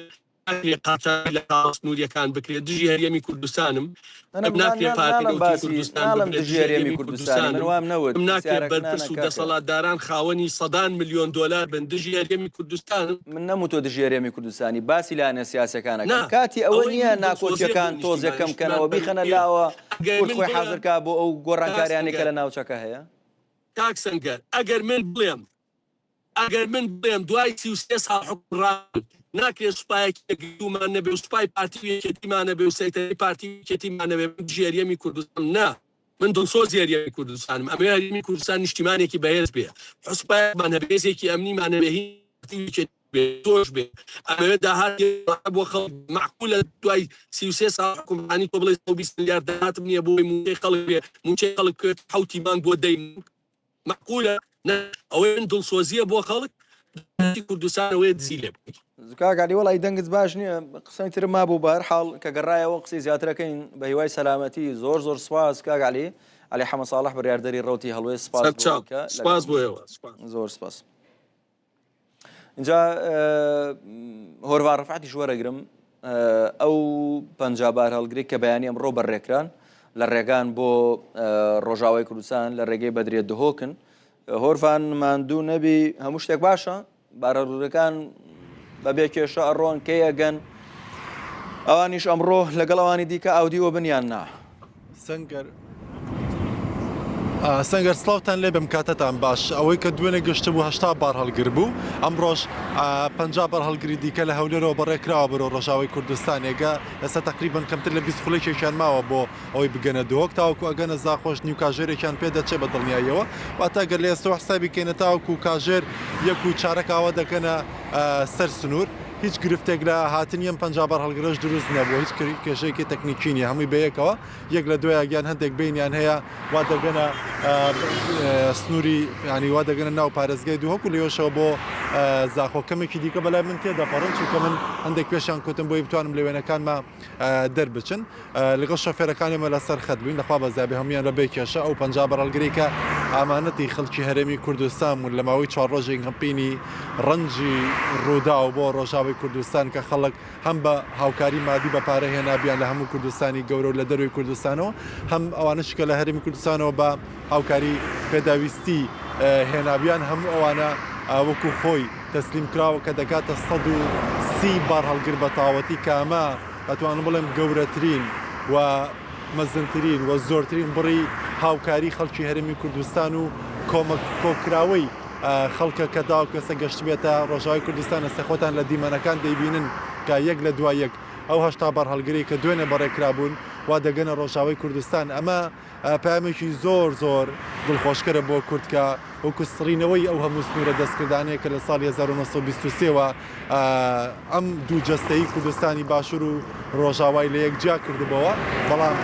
ناکرێ قاچاخی لە خاڵە سنووریەکان بکرێت دژی هەرێمی کوردستانم ئەم ناکرێ پارتی نەوتی کوردستان ناڵم ببرێت دژی هەرێمی کوردستانی من وام نەوت ئەم ناکرێت پرسیارەکە بەرپرس نانا و کاکە دەسەڵاتداران خاوەنی سەدان ملیۆن دۆلار بن دژی هەرێمی کوردستانم من نەموتوە دژی هەرێمی کوردستانی باسی لایەنە سیاسیەکان نا ئەکەم کاتی ئەوە ئەوەی نییە من دڵسۆزیە بۆ ناکۆکیەکان تۆزێ نیشتیمان کەم کەنەوە نیشتیمان بیخەنە پەروەریە لاوە ئەگەر کورد من خۆی بڵێم حازر کا بۆ ئەو کاک گۆڕانکاریانەی کە سەنگەر لە ناوچەکە هەیە کاک سەنگەر ئەگەر من بڵێم ئەگەر من بڵێم دوای 33 ساڵ حوکمڕانی. ناکرێت سوپایەکی یەکگرتوومان نەبێ و سوپای پارتی و یەکێتیمان نەبێ و سەیتەرەی پارتی و یەکێتیمان نەبێ. من دژی هەرێمی کوردستانم نا، من دڵسۆزی هەرێمی کوردستانم، ئەمەوێ هەرێمی کوردستان نیشتیمانێکی بەهێز بێ، سوپایەکمان هەبێ، هێزێکی ئەمنیمان هەبێ، هی پارتی و یەکێتی بێ، تۆش بێ، ئەمەوێ داهاتی بۆ خەڵک بێ. مەعقولە دوای 33 ساڵ حوکمڕانی تۆ بڵێی 120 ملیار داهاتم نییە بۆ ئەوەی مووچەی خەڵک بێ، مووچەی خەڵک بکەوێتە حەوتی مانگ بۆ دەی مانگ؟ مەعقولە؟ نا، ئەوەی من دڵسۆزییە بۆ خەڵک، داهاتی کوردستان ئەوەیە دزی لێ بکەی. کاک عەلی وەڵی دەنگت باش نییە قسەی ترم مابوو بە هەر حاڵ کە گەڕایەوە قسەی زیاترەکەین بە هیوای سەلامەتی زۆر زۆر سپاس کاک عەلی عەلی حەمە ساڵح بڕیاردەری ڕەوتی هەڵوێست سپاس بۆ سەرچاو کە سپاس لەگەڵم بۆ ئێوە سپاس. زۆر سپاس. اینجا هۆرڤان ڕفعەتیش وەرەگرم ئەو 50 بار هەڵگرێک کە بەیانی ئەمڕۆ بەڕێکران لە ڕێگان بۆ ڕۆژاوای کوردستان لە ڕێگەی بەدرێت دهۆکن هۆرڤان ماندوو نەبی هەموو شتێک باشە بارهەڵگرەکان بەبێ کێشە ئەڕۆن کەی ئەگەن ئەوانیش ئەمڕۆ لەگەڵ ئەوانی دیکە ئاودیوە بن یان نا؟ سەنگەر سەنگەر سڵاوتان لێ بم کاتتان باش ئەوەی کە دوێنێ گەشتبوو هەشتا بار هەڵگر بوو ئەمڕۆژ پ بار هەڵگری دیکە لە هەولێرەوە بەڕێکراوە بەرەو ڕۆژاوای کوردستانێگە ئێستا تقریبان کەمتر لە 20 خولێکێکیان ماوە بۆ ئەوەی بگەنە دهۆک تاوەکو ئەگەنە زاخۆش نیو کاژێرێکیان پێ دەچێت بە دڵنیاییەوە واتە گەر لە ئێستەوە حسابی کەینە تاوەکو کاژێر یەک و چارەک ئاوا دەکەنە سەر سنوور هیچ گرفتێک لە هاتنی ئەم 50 بارهەڵگرەش دروست نەبووە هیچ کێشەیەکی تەکنیکی نییە هەمووی بەیەکەوە یەک لە دوایەک یان هەندێک بینیان هەیە وا دەگەنە سنووری ینی وا دەگەنە ناو پارێزگای دهۆک و لێوەشەوە بۆ زاخۆ کەمێکی دیکە بەلای من تێدەپەڕن چونکە من هەندێک پێشیان کوتم بۆی بتوانم لە وێنەکانما دەربچن لەگەڵ شۆفێرەکان ئێمە لەسەر خەت بووین لەخوا بەزیابێ هەموویان بە بێ کێشە ئەو 50 بەرەڵگرەی کە ئامانەتی خەڵکی هەرێمی کوردستان بوون لە ماوەی چوار ڕۆژی کەمپینی ڕەنجی ڕووداو بۆ ڕۆژاوای کوردستان کە خەڵک هەم بە هاوکاری مادی بە پارە هێنابیان لە هەموو کوردستانی گەورە و لە دەروی کوردستانەوە هەم ئەوانەش کە لە هەرێمی کوردستانەوە بە هاوکاری پێداویستی هێنابیان هەموو ئەوانە وەکو خۆی تەسلیم کراوە کە دەگاتە 130 بارهەڵگر بە تەواوەتی کە ئەمە ئەتوانم بڵێم گەورەترین و مەزنترین و زۆرترین بڕی هاوکاری خەڵکی هەرێمی کوردستان و کۆمەک کۆکراوەی خەڵکە کە تاوەکو ئێستا گەشتبێتە ڕۆژاوای کوردستان ئێستا خۆتان لە دیمەنەکان دەیبینن کە یەک لە دوای یەک ئەو 80 بارهەڵگرەی کە دوێنێ بەڕێکرابوون وا دەگەنە ڕۆژاوای کوردستان ئەمە پەیامێکی زۆر زۆر دڵخۆشکەرە بۆ کورد کە وەکو سڕینەوەی ئەو هەموو سنوورە دەستکردانەیە کە لە ساڵی 1923 وە ئەم دوو جەستەی کوردستانی باشوور و ڕۆژاوای لە یەک جیا کردبەوە بەڵام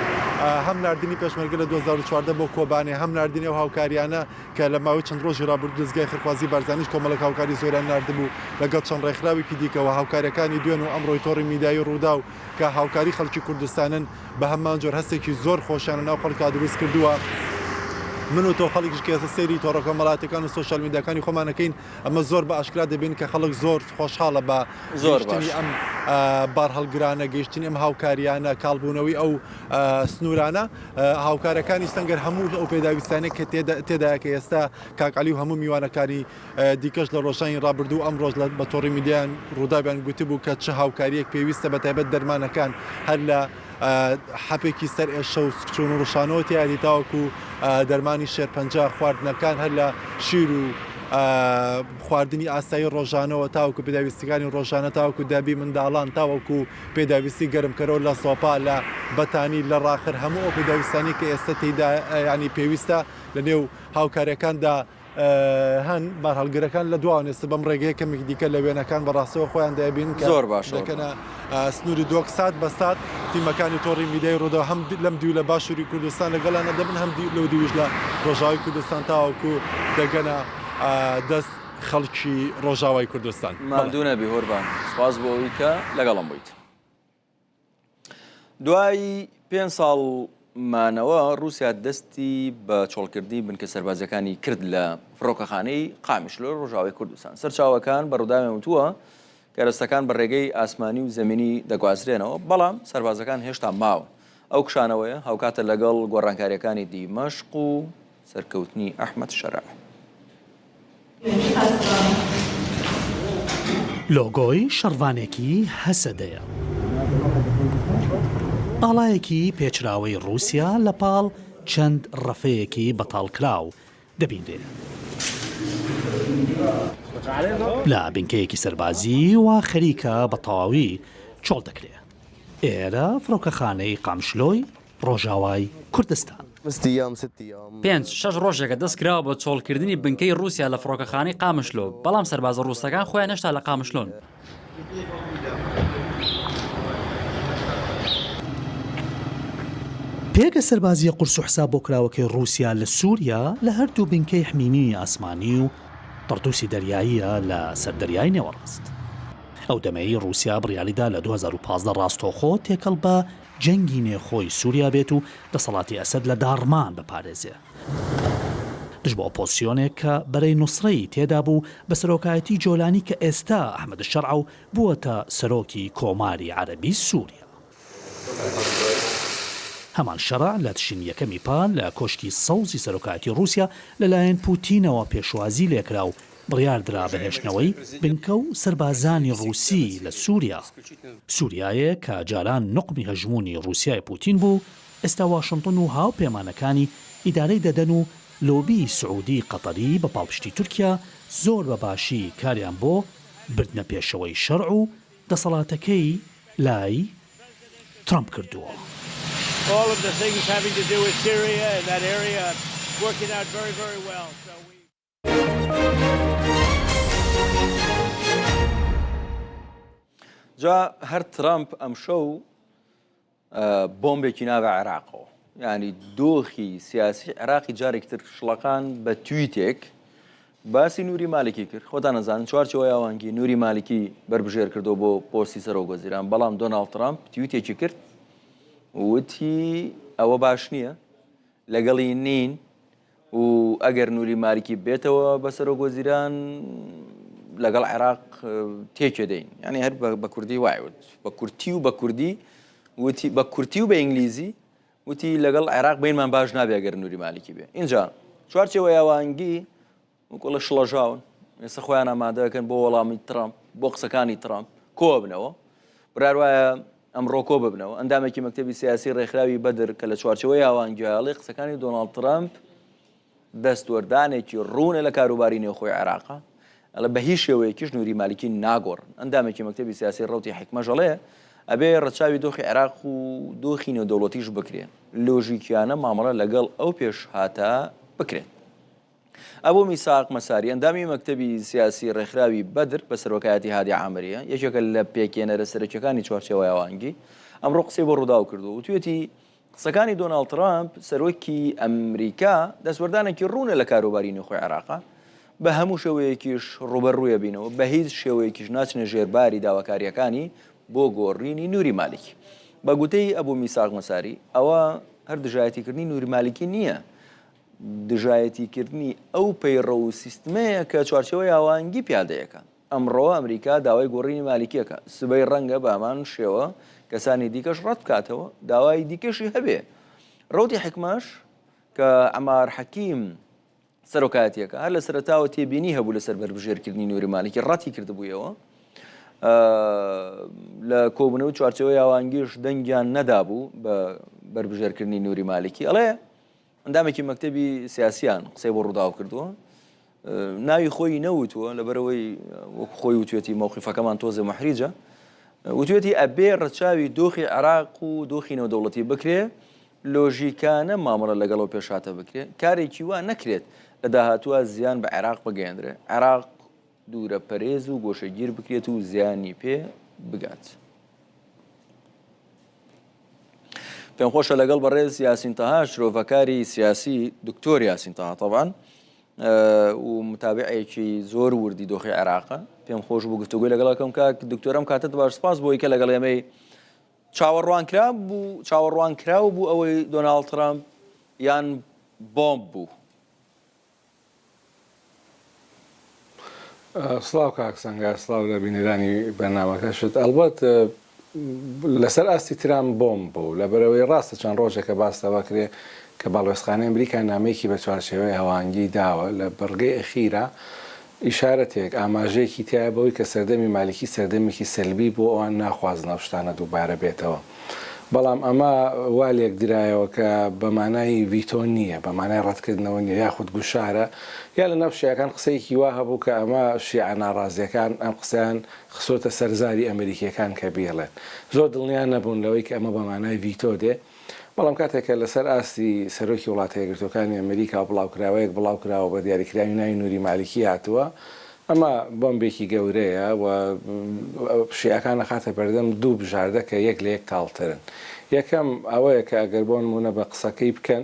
هەم ناردنی پێشمەرگە لە 2014 بۆ کۆبانێ هەم ناردنی ئەو هاوکاریانە کە لە ماوەی چەند ڕۆژی ڕابردوو دەزگای خێرخوازی بارزانیش کۆمەڵێک هاوکاری زۆریان ناردبوو لەگەڵ چەند ڕێکخراوێکی دیکەوە هاوکاریەکانی دوێن و ئەمڕۆی تۆڕی میدیایی ڕووداو کە هاوکاری خەڵکی کوردستانن بە هەمان جۆر هەستێکی زۆر خۆشیان لە ناو خەڵکا دروست کردووە. من و تۆ خەڵکیش کە ئێستا سەیری تۆڕە کۆمەڵایەتیەکان و سۆشیال میدیاکانی خۆمان ئەکەین ئەمە زۆر بە ئاشکرا دەبین کە خەڵک زۆر خۆشحاڵە بە زۆر باش. گەیشتنی ئەم بارهەڵگرانە گەیشتنی ئەم هاوکاریانە کاڵبوونەوەی ئەو سنوورانە هاوکارەکانی سەنگەر هەموو ئەو پێداویستانەی کە تێدایە کە ئێستا کاک عەلی و هەموو میوانەکانی دیکەش لە ڕۆژانی ڕابردوو ئەمڕۆش لە بە تۆڕی میدیایان ڕووداویان گوتبوو کە چ هاوکارییەک پێویستە بە تایبەت دەرمانەکان هەر لە حەپێکی سەر ئێشە و سکچوون و ڕشانەوە تیادی تاوەکو دەرمانی شێرپەنجە خواردنەکان هەر لە شیر و خواردنی ئاسایی ڕۆژانەوە تاوەکو پێداویستیەکانی ڕۆژانە تاوەکو دابی منداڵان تاوەکو پێداویستی گەرمکەرەوە لە سۆپا لە بەتانی لە ڕاخر هەموو ئەو پێداویستانی کە ئێستا تێیدا ینی پێویستە لە نێو هاوکاریەکاندا هەن بارهەڵگرەکان لە دواوەن ئێستا بەم ڕێگەیە کەمێکی دیکە لە وێنەکان بە ڕاستەوە خۆیان دەبین کە زۆر باشە دەکەنە سنووری دۆک سات بە سات تیمەکانی تۆڕی میدیای ڕووداو هەم لەم دیو لە باشووری کوردستان لەگەڵیانە دەبن هەم لەو دیویش لە ڕۆژاوای کوردستان تاوەکو دەگەنە دەست خەڵکی ڕۆژاوای کوردستان. ماندوو نەبی هۆرڤان سوپاس بۆ ئەوەی کە لەگەڵم بوویت. دوای پێنج ساڵ مانەوە ڕووسیا دەستی بە چۆڵکردنی بنکە سەربازیەکانی کرد لە فڕۆکەخانەی قامیشلۆ ڕۆژاوای کوردستان سەرچاوەکان بە ڕووداویان وتووە کەرەستەکان بە ڕێگەی ئاسمانی و زەمینی دەگوازرێنەوە بەڵام سەربازەکان هێشتا ماون ئەو کشانەوەیە هاوکاتە لەگەڵ گۆڕانکاریەکانی دیمەشق و سەرکەوتنی ئەحمەد شەرع. لۆگۆی شەڕڤانێکی هەسەدەیە. ئاڵایەکی پێچراوەی ڕووسیا لە پاڵ چەند ڕەفەیەکی بەتاڵکراو دەبینرێ. لە بنکەیەکی سەربازی وا خەریکە بە تەواوی چۆڵ دەکرێ. ئێرە فڕۆکەخانەی قامشلۆی ڕۆژاوای کوردستان. پێنج، شەش ڕۆژێکە دەست کراوە بە چۆڵکردنی بنکەی ڕووسیا لە فڕۆکەخانەی قامشلۆ، بەڵام سەربازە ڕووسەکان خۆیان هێشتا لە قامشلۆن. پێگە سەربازییە قورس و حساببۆکراوەکەی ڕووسیا لە سووریا لە هەردوو بنکەی حمیمیمی ئاسمانی و تەڕتوسی دەریاییە لە سەر دەریای نێوەڕاست. ئەو دەمەی ڕووسیا بڕیاریدا لە 2015 ڕاستەوخۆ تێکەڵ بە جەنگی نێوخۆی سووریا بێت و دەسەڵاتی ئەسەد لە داڕمان بپارێزێ. دژ بە ئۆپۆزسیۆنێک کە بەرەی نوسرەی تێدا بوو بە سەرۆکایەتی جۆلانی کە ئێستا ئەحمەد شەرعە و بووەتە سەرۆکی کۆماری عەرەبی سووریا. هەمان شەرع لە تشرینی یەکەمی پار لە کۆشکی سەوزی سەرۆکایەتی ڕووسیا لەلایەن پوتینەوە پێشوازی لێکرا و بڕیاردرا بە هێشتنەوەی بنکە و سەربازانی ڕووسی لە سووریا. سووریایەک کە جاران نوقمی هەژموونی ڕووسیای پوتین بوو، ئێستا واشنتن و هاوپەیمانەکانی ئیدارەی دەدەن و لۆبیی سعودی قەتەری بە پاڵپشتی تورکیا زۆر بە باشی کاریان بۆ بردنە پێشەوەی شەرع و دەسەڵاتەکەی لای ترەمپ کردووە. جا هەر ترامپ ئەمشەو بۆمبێکی ناوە عێراقەوە ینی دۆخی سیاسی عێراقی جارێکتر شڵەقان بە تویتێک باسی نوری مالکی کرد خۆتان نەزانن چوارچەوە یاوانگی نوری مالکی بەربژێر کردو بۆ پۆستی سەرۆک وەزیران بەڵام دۆناڵد ترامپ تویتێکی کرد وتی ئەوە باش نییە لەگەڵی نین و ئەگەر نوری مالکی بێتەوە بە سەرۆک وەزیران لەگەڵ عێراق تێکێ دەین یعنی هەر بە کوردی وایوت بە کورتی و بە کوردی وتی بە کورتی و بە ئینگلیزی وتی لەگەڵ عێراق بینمان باش نابێ گەر نوری مالکی بێ اینجا چوارچێوە یاوانگی وەکوڵە شڵەژاون ئێستا خۆیان ئامادەکەن بۆ وەڵامی ترامپ بۆ قسەکانی ترامپ کۆبنەوە برار وایە ئەمڕۆ کۆ ببنەوە ئەندامێکی مەکتەبی سیاسی ڕێکخراوی بەدر کە لە چوارچەوەی هاوانگیاڵی قسەکانی دۆناڵد ترامپ دەستوەردانێکی ڕوونە لە کاروباری نێوخۆی عێراقا ئەڵێ بە هیچ شێوەیەکیش نوری مالکی ناگۆڕن ئەندامێکی مەکتەبی سیاسی ڕەوتی حیکمەش ئەڵێ ئەبێ ڕەچاوی دۆخی عێراق و دۆخی نێودەوڵەتیش بکرێ لۆژیکیانە مامەڵە لەگەڵ ئەو پێشهاتە بکرێت. ئەبو میساق مەساری، ئەندامی مەکتەبی سیاسی ڕێکخراوی بەدر بە سەرۆکایەتی هادی عامرییە، یەکێکە لە پێکهێنەرە سەرەکییەکانی چوارچێوەی هاوئاهەنگی، ئەمڕۆ قسەی بۆ ڕووداو کردووە و وتویەتی، قسەکانی دۆناڵد ترەمپ، سەرۆکی ئەمریکا، دەستوەردانێکی ڕوونە لە کاروباری نێوخۆی عێراقە، بە هەموو شێوەیەکیش ڕووبەرڕووی ئەبینەوە، بە هیچ شێوەیەکیش ناچنە ژێر باری داواکارییەکانی بۆ گۆڕینی نوری مالیکی. بە گوتەی ئەبو میساق مەساری، ئەوە هەر دژایەتیکردنی نوری مالیکی نییە، دژایەتیکردنی ئەو پەیڕەو و سیستمەیە کە چوارچێوەی هاوئاهەنگی پیادەیەکە. ئەمڕۆ ئەمریکا داوای گۆڕینی مالیکیەکە، سبەی ڕەنگە بە هەمان شێوە کەسانی دیکەش ڕەت بکاتەوە، داوای دیکەشی هەبێ. ڕەوتی حیکمەش کە عەمار حەکیم سەرۆکایەتیەکە هەر لە سەرەتاوە تێبینی هەبوو لەسەر بەربژێرکردنی نوری مالیکی ڕەتی کردبوویەوە. لە کۆبوونەوەی چوارچێوەی هاوئاهەنگیش دەنگیان نەدابوو بە بەربژێرکردنی نوری مالیکی. ئەڵێ ئەندامێکی مەکتەبی سیاسیان قسەی بۆ ڕووداو کردووە ناوی خۆی نەوتووە لەبەرەوەی وەک خۆی وتوێتی مەوقفەکەمان تۆزێ محریجە وتوێتی ئەبێ ڕەچاوی دۆخی عێراق و دۆخی نێودەوڵەتی بکرێ لۆژیکانە مامەڵە لەگەڵ ئەو پێشهاتە بکرێ کارێکی وا نەکرێت لە داهاتووە زیان بە عێراق بگەیەندرێ عێراق دوورە پەرێز و گۆشەگیر بکرێت و زیانی پێ بگات. پێم خۆشە لەگەڵ بەڕێز یاسین تەها شرۆڤەکاری سیاسی دکتۆر یاسین تەها تەبان و متابعێکی زۆر وردی دۆخی عێراقە پێم خۆش بوو گفتوگۆی لەگەڵەکەم کاک دکتۆرم کاتت باش سپاس بۆی کە لەگەڵ ئێمەی چاوەڕوانکرا بوو چاوەڕوانکراو بوو ئەوەی دۆناڵد ترامپ یان بۆمب بوو سڵاو کاک سەنگەر سڵاو لە بینەرانی بەرنامەکەشت ئەڵبەت لەسەر ئاستی ترامپ بۆمب بوو لەبەرئەوەی ڕاستە چەند ڕۆژێکە باس لەوە کرێ کە باڵوێزخانەی ئەمریکا نامەیەکی بە چوارچێوەی هەواهەنگی داوە لە بڕگەی ئەخیرا ئیشارەتێک ئاماژەیەکی تیایە بەوەی کە سەردەمی مالیکی سەردەمێکی سەلبی بوو ئەوان ناخوازن ئەو شتانە دووبارە بێتەوە. بەڵام ئەمە وا لێکدرایەوە کە بە مانای ڤیتۆ نییە، بە مانای ڕەتکردنەوە نییە یاخود گوشارە، یا لە ناو شیعەکان قسەیەکی وا هەبوو کە ئەمە شیعە ناڕازییەکان ئەم قسەیان خستۆتە سەر زاری ئەمریکییەکان کە بیڵێن. زۆر دڵنیا نەبوون لەوەی کە ئەمە بە مانای ڤیتۆ دێ، بەڵام کاتێک کە لەسەر ئاستی سەرۆکی وڵاتە یەکگرتووەکانی ئەمریکا و بڵاوکراوەیەک بڵاوکراوە بە دیاریکراوی ناوی نوری مالیکی هاتووە، ئەمە بۆمبێکی گەورەیە و شیعەکان ئەخاتە بەردەم دوو بژاردە کە یەک لە یەک تاڵترن. یەکەم ئەوەیە کە ئەگەر بۆ نموونە بە قسەکەی بکەن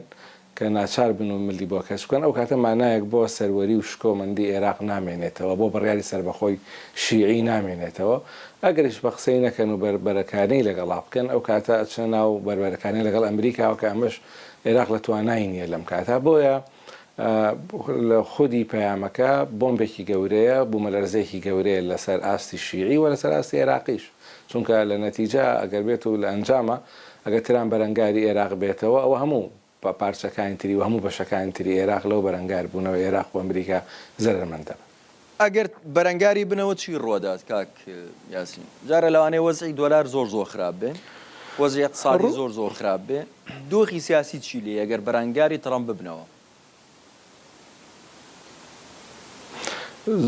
کە ناچار بن و ملی بۆ کەچ بکەن، ئەو کاتە مانایەک بۆ سەروەری و شکۆمەندی ئێراق نامێنێتەوە، بۆ بڕیاری سەربەخۆی شیعی نامێنێتەوە. ئەگەریش بە قسەی نەکەن و بەربەرەکانێی لەگەڵا بکەن، ئەو کاتە ئەچنە ناو بەربەرەکانێ لەگەڵ ئەمریکاوە کە ئەمەش ئێراق لە توانای نییە لەم کاتە. بۆیە لە خودی پەیامەکە بۆمبێکی گەورەیە، بوومەلەرزەیەکی گەورەیە لەسەر ئاستی شیعی و لەسەر ئاستی ئێراقیش. چونکە لە نەتیجە ئەگەر بێت و لە ئەنجاما ئەگەر ترامپ بەرەنگاری ئێراق بێتەوە ئەوە هەموو پارچەکانی تری و هەموو بەشەکانی تری ئێراق لەو بەرەنگاربوونەوە ئێراق و ئەمریکا زەرەرمەند دەبن. ئەگەر بەرەنگاری بنەوە چی ڕوەدات کاک یاسین؟ جارە لەوانەیە وەزعی دۆلار زۆر زۆر خراپ بێ، وەزعی ئیقتسادی زۆر زۆر خراپ بێ، دۆخی سیاسی چی لێیە گەر بەرەنگاری تڕەمپ ببنەوە؟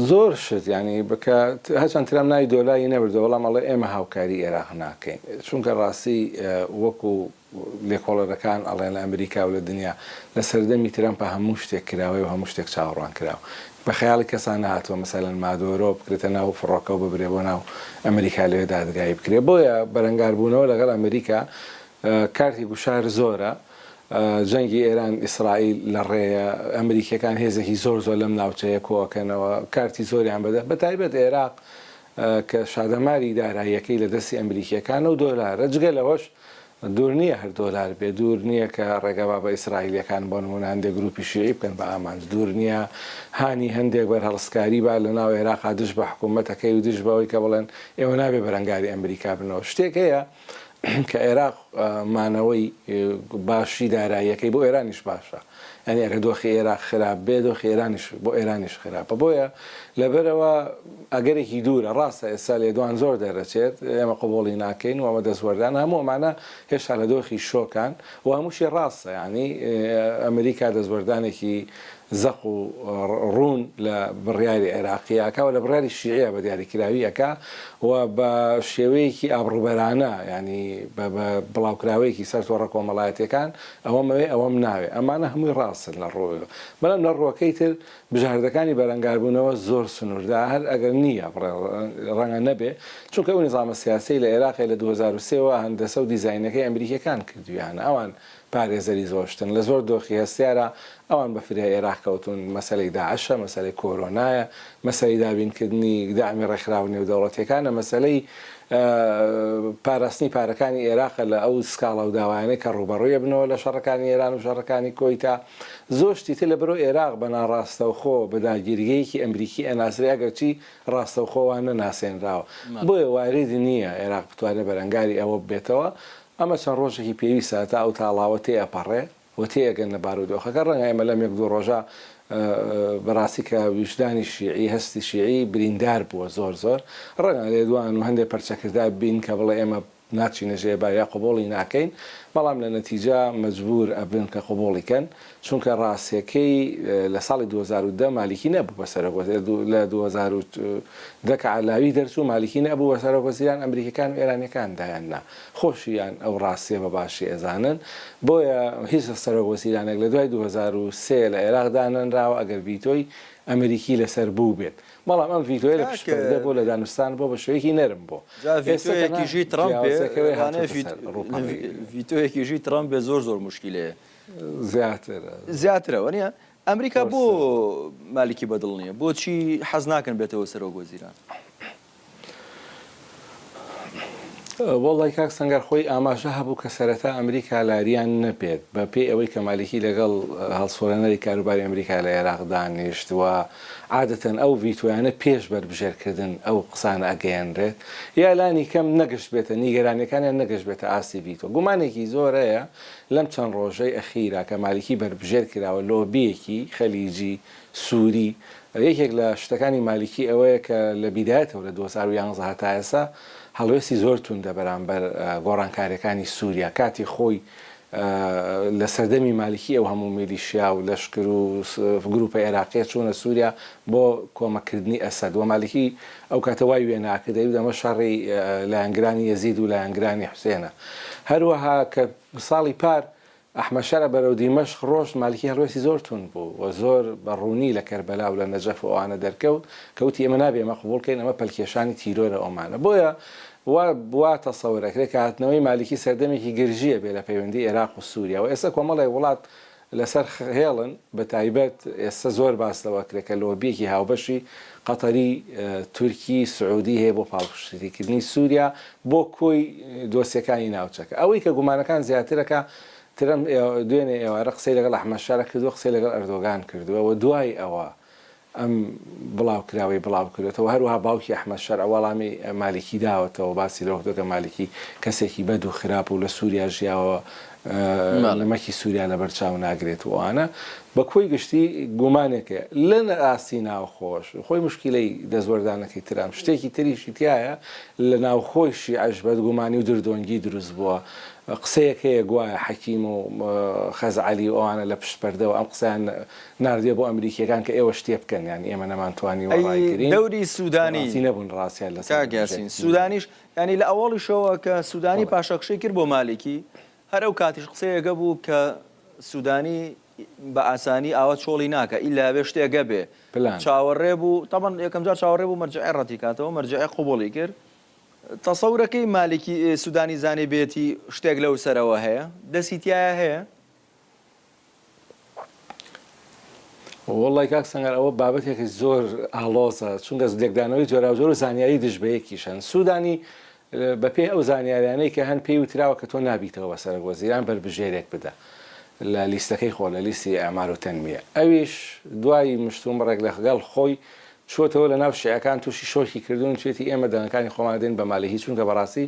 زۆر شت یانی بکە هەرچەند ترەمپ ناوی دۆلاری نەبردەوە بەڵام ئەڵێ ئێمە هاوکاری ئێراق ناکەین چونکە ڕاستی وەکو لێکۆڵەرەکان ئەڵێن لە ئەمریکا و لە دنیا لە سەردەمی ترەمپا هەموو شتێک کراوەیە و هەموو شتێک چاوەڕوان کراوە. بە خەیاڵی کەسا نەهاتووە مەسەلەن مادۆرۆ بکرێتە ناو فڕۆکە و ببرێ بۆ ناو ئەمریکا لەوێ دادگایی بکرێ. بۆیە بەرەنگاربوونەوە لەگەڵ ئەمریکا کارتی گوشار زۆرە. جەنگی ئێران ئیسرائیل لە ڕێیە. ئەمریکییەکان هێزێکی زۆر زۆر لەم ناوچەیە کۆئەکەنەوە. کارتی زۆریان بەدەست بە تایبەت ئێراق کە شادەماری داراییەکەی لە دەستی ئەمریکییەکانە و دۆلارە. جگە لەوەش دوور نییە هەر دۆلار بێ، دوور نییە کە ڕێگە با بە ئیسرائیلییەکان بۆ نموونە هەندێک گرووپی شیعی بکەن بە ئامانج، دوور نییە هانی هەندێک بەرهەڵستکاری با لە ناو ئێراقا دژ بە حکوومەتەکەی و دژ بەوەی کە بڵێن ئێوە نابێ بەرەنگاری ئەمریکا بنەوە. شتێک هەیە کە ئێراق مانەوەی باشی داراییەکەی بۆ ئێرانیش باشە. یانی ئەگەر دۆخی ئێراق خراپ بێ دۆخی ئێرانیش بۆ ئێرانیش خراپە بۆیە لەبەرئەوە ئەگەرێکی دوورە ڕاستە ئێستا لێدوان زۆر دەرەچێت ئێمە قبوڵی ناکەین و ئەمە دەستوەردان هەموو ئەمانە هێشتا لە دۆخی شۆکان و هەمووشی ڕاستە یانی ئەمریکا دەستوەردانێکی زەق و ڕوون لە بڕیاری عێراقی ئەکا و لە بڕیاری شیعیە بە دیاریکراوی ئەکا و بە شێوەیەکی ئابڕووبەرانە یانی بە بڵاوکراوەیەکی سەر تۆڕە کۆمەڵایەتیەکان ئەوەم ئەوێ ئەوەم ناوێ ئەمانە هەمووی ڕاستن لە ڕووەوە بەڵام لە ڕووەکەی تر بژاردەکانی بەرەنگاربوونەوە زۆر سنووردار هەر ئەگەر نییە بڵێ ڕەنگە نەبێ چونکە ئەو نیزامە سیاسیەی لە ئێراقێ لە 2003 وە هەندەسە و دیزاینەکەی ئەمریکیەکان کردوویانە ئەوان پارێزەری زۆر شتن لە زۆر دۆخی هەستیارا ئەوان بە فریای ئێراق کەوتوون مەسەلەی داعشە مەسەلەی کۆرۆنایە مەسەلەی دابینکردنی دەعمی ڕێکخراوە نێودەوڵەتیەکانە مەسەلەی پاراستنی پارەکانی ئێراقە لە ئەو سکاڵا و داوایانەی کە ڕووبەڕووی ئەبنەوە لە شەڕەکانی ئێران و شەڕەکانی کۆیتا زۆر شتی تر لەبەرئەوە ئێراق بە ناڕاستەوخۆ بە داگیرگەیەکی ئەمریکی ئەناسرێ ئەگەرچی ڕاستەوخۆ وا نەناسێنراوە بۆیە وارد نییە ئێراق بتوانێ بەرەنگاری ئەوە ببێتەوە ئەمە چەند ڕۆژێکی پێویستە هەتا ئەو تاڵاوە تێئەپەڕێ و تێئەگەن لە بارودۆخەکە، ڕەنگە ئێمە لەم یەک دوو ڕۆژە بەڕاستی کە ویژدانی شیعی، هەستی شیعی بریندار بووە زۆر زۆر، ڕەنگە لێدوان و هەندێ پەرچەکردار بین کە بڵێ ئێمە ناچینە ژێر بار یا قبوڵی ناکەین، بەڵام لە نەتیجە مەجبور ئەبن کە قبوڵی کەن، چونکە ڕاستیەکەی لە ساڵی 2010 مالیکی نەبوو بە سەرۆک وەزیر، لە 2010 کە عەلاوی دەرچوو مالیکی نەبوو بە سەرۆک وەزیران، ئەمریکیەکان و ئێرانیەکان دایان نا. خۆشیان ئەو ڕاستیە بە باشی ئەزانن، بۆیە هیچ سەرۆک وەزیرانێک لە دوای 2003 لە عێراق دانەنراوە ئەگەر ڤیتۆی ئەمریکی لەسەر بووبێت، بەڵام ئەم ڤیتۆیە لە کاک پشت پەردە بووە لە دانوستان بووە بە شێوەیەکی نەرم بووە، جا ئێستا تەنها ڤیتۆیەکی ژی تڕەمپ بێ جیاوازیەکەوەی لەوانەیە هاتووەتە ڤیت سەر ڕووپەڕی ڤیتۆیەکی ژی تڕەمپ بێ زۆر زۆر موشکیلەیە. زیاترە. زیاترە وەنیە؟ ئەمریکا بۆ قورسە. مالیکی بەدڵ نیە؟ بۆچی حەز ناکەن بێتەوە سەرۆک وەزیران؟ وەڵای کاک سەنگەر خۆی ئاماژە هەبوو کە سەرەتا ئەمریکا لاریان نەبێت بە پێی ئەوەی کە مالیکی لەگەڵ هەڵسوڕێنەری کاروباری ئەمریکا لە ئێراق دانیشت و عادەتەن ئەو ڤیتۆیانە پێش بەربژێرکردن ئەو قسانە ئەگەیەنرێت یا لانی کەم نەگەشت بێتە نیگەرانیەکانیان نەگەشت بێتە ئاستی ڤیتۆ گومانێکی زۆر هەیە لەم چەند ڕۆژەی ئەخیرا کە مالیکی بەربژێر کراوە لۆبیەکی خەلیجی سوری یەکێک لە شتەکانی مالیکی ئەوەیە کە لە بیدایەتەوە لە 2011 هەتا ئێستا. هەڵوێستی زۆر توندە بەرامبەر گۆڕانکاریەکانی سوریا کاتی خۆی لە سەردەمی مالکی ئەو هەموو میلیشیا و لەشکر و گروپە ئێراقیە چوونە سوریا بۆ کۆمەک کردنی ئەسەد و مالکی ئەو کاتە وای وێنا کرد دەیوت ئەمە شەڕی لایەنگرانی یەزید و لایەنگرانی حوسێنە هەروەها کە ساڵی پار ئەحمەد شەرع بەرەو دیمەشق ڕۆشت، مالکی هەڵوێستی زۆر توند بوو و زۆر بە ڕوونی لە کەربەلا و لە نەجەف و ئەوانە دەرکەوت کە وتی ئێمە نابێ ئەمە قبوڵ کەین، ئەمە پەلکێشانی تیرۆرە ئۆمانە. بۆیە وا وا تەسەور ئەکرێ کە هاتنەوەی مالکی سەردەمێکی گرژی ئەبێ لە پەیوەندی ئێراق و سووریا و ئێستا کۆمەڵێک وڵات لەسەر هێڵن، بە تایبەت ئێستا زۆر باس لەوە ئەکرێ کە لۆبییەکی هاوبەشی قەتەری، تورکی، سعودی هەیە بۆ پاڵپشتیکردنی سووریا بۆ کۆی دۆسیەکانی ناوچەکە. ئەوەی کە گومانەکان زیاتر ئەکا، ترەمپ دوێنێ ئێوارە قسەی لەگەڵ ئەحمەد شەرع کردووە، قسەی لەگەڵ ئەردۆگان کردووە و دوای ئەوە ئەم بڵاوکراوەی بڵاوکردۆتەوە، هەروەها باوکی ئەحمەد شەرع وەڵامی مالیکی داوەتەوە، باسی لەوە کردووە کە مالیکی کەسێکی بەد و خراپ و لە سووریا ژیاوە، نمەکی سووریا لەبەرچاو ناگرێت و ئەوانە. بە کۆی گشتی گومانێک هەیە. لە ئاستی ناوخۆش خۆی موشکیلەی دەستوەردانەکەی ترەمپ شتێکی تریشی تیایە، لە ناوخۆی شیعەش بەدگومانی و دردۆنگی دروست بووە. قسەیەک هەیە گوایە حەکیم و خەزعەلی و ئەوانە لە پشت پەردەوە ئەم قسەیان ناردیە بۆ ئەمریکیەکان کە ئێوە شتێ بکەن یانی ئێمە نەمانتوانیوە ئەی ڕایگرین دەوری سودانی ڕاستی نەبوون ڕاستیان لەسەر کاک بژێ یاسین سودانیش یانی لە ئەوەڵیشەوە کە سودانی بەڵێ. پاشەکشەی کرد بۆ مالیکی هەر ئەو کاتیش قسەیەک هەبوو کە سودانی بە ئاسانی ئاوا چۆڵی ناکا ئیلا ئەبێ شتێک هەبێ پلان. چاوەڕێ بوو تەبعەن یەکەم جار چاوەڕێ بوو مەرجەعی ڕەتی کاتەوە مەرجەعی قبوڵی کرد تەسەورەکەی مالیکی سودانی زانیبێتی شتێک لەو سەرەوە هەیە دەستی تیایا هەیە؟ وەڵای کاک سەنگەر ئەوە بابەتێکی زۆر ئاڵۆزە چونکە لێکدانەوەی جۆراوجۆر و زانیاری دژ بە یەکیش هەن سوودانی بەپێی ئەو زانیاریانەی کە هەن پێی وتراوە کە تۆ نابیتەوە بە سەرۆک وەزیران بەربژێرێک بدە لە لیستەکەی خۆ لە لیستی ئەمار و تەنمیە ئەویش دوای مشتومڕێک لەگەڵ خۆی چووەتەوە لە ناو شیعەکان تووشی شۆکی کردوون وتویەتی ئێمە دەنگەکانی خۆمان دەدەین بە مالیکی چونکە بەڕاستی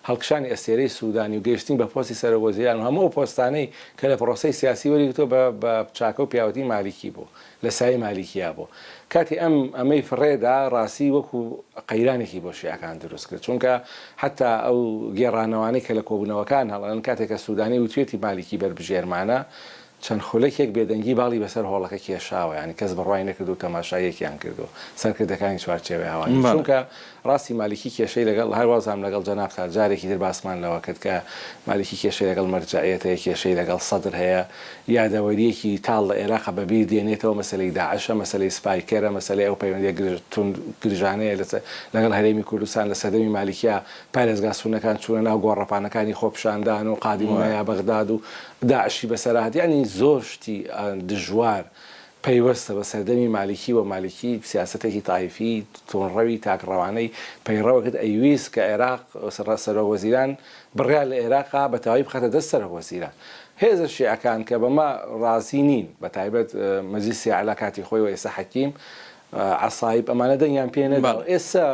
هەڵکشانی ئەستێرەی سوودانی و گەیشتنی بە پۆستی سەرۆک وەزیران و هەموو ئەو پۆستانەی کە لە پڕۆسەی سیاسی وەریگرتووە بە بە چاکە و پیاوەتی مالیکی بوو لە سایەی مالیکیا بوو کاتی ئەم ئەمەی فڕێدا ڕاستی وەکو قەیرانێکی بۆ شیعەکان دروست کرد چونکە حەتا ئەو گێڕانەوانەی کە لە کۆبوونەوەکان هەڵەن کاتێک کە سوودانی وتویەتی مالیکی بەربژێرمانە چەند خولەکێک بێدەنگی باڵی بەسەر هۆڵەکە کێشاوە، یانی کەس بڕوای نەکردو تەماشای یەکیان کردو سەرکردەکانی چوارچێوەی هەوانی، چونکە ڕاستی مالیکی کێشەی لەگەڵ، هەر وازانم لەگەڵ جەنابتا جارێکی تر باسمان لەوە کرد کە مالیکی کێشەی لەگەڵ مەرجەعیەت هەیە، کێشەی لەگەڵ سەدر هەیە، یادەوەرییەکی تاڵ لە ئێراقە بە بیر دێنێتەوە، مەسەلەی داعشە، مەسەلەی سپایکەرە، مەسەلەی ئەو پەیوەندیە گرژ توند گرژانەیە لەگەڵ هەرێمی کوردستان لە سەردەمی مالیکیا پارێزگا سوننەکان چوونە ناو گۆڕەپانەکانی خۆپیشاندان و قادیمونە یا بەغداد و داعشی بەسەرا هات یانی زۆر شتی دژوار پەیوەستە بە سەردەمی مالیکی وە مالیکی سیاسەتێکی تایفی تونڕەوی تاکڕەوانەی پەیڕەوە کرد ئەیویست کە عێراق سەرۆک وەزیران بڕیار لە عێراقا بە تەواوی بخاتە دەست سەرۆک وەزیران هێزە شیعەکان کە بەمە ڕازی نین بە تایبەت مەجلیسی ئەعلا کاتی خۆی و ئێستا حەکیم عەسایب ئەمانە دەنگیان پێ نەداوە ئێستا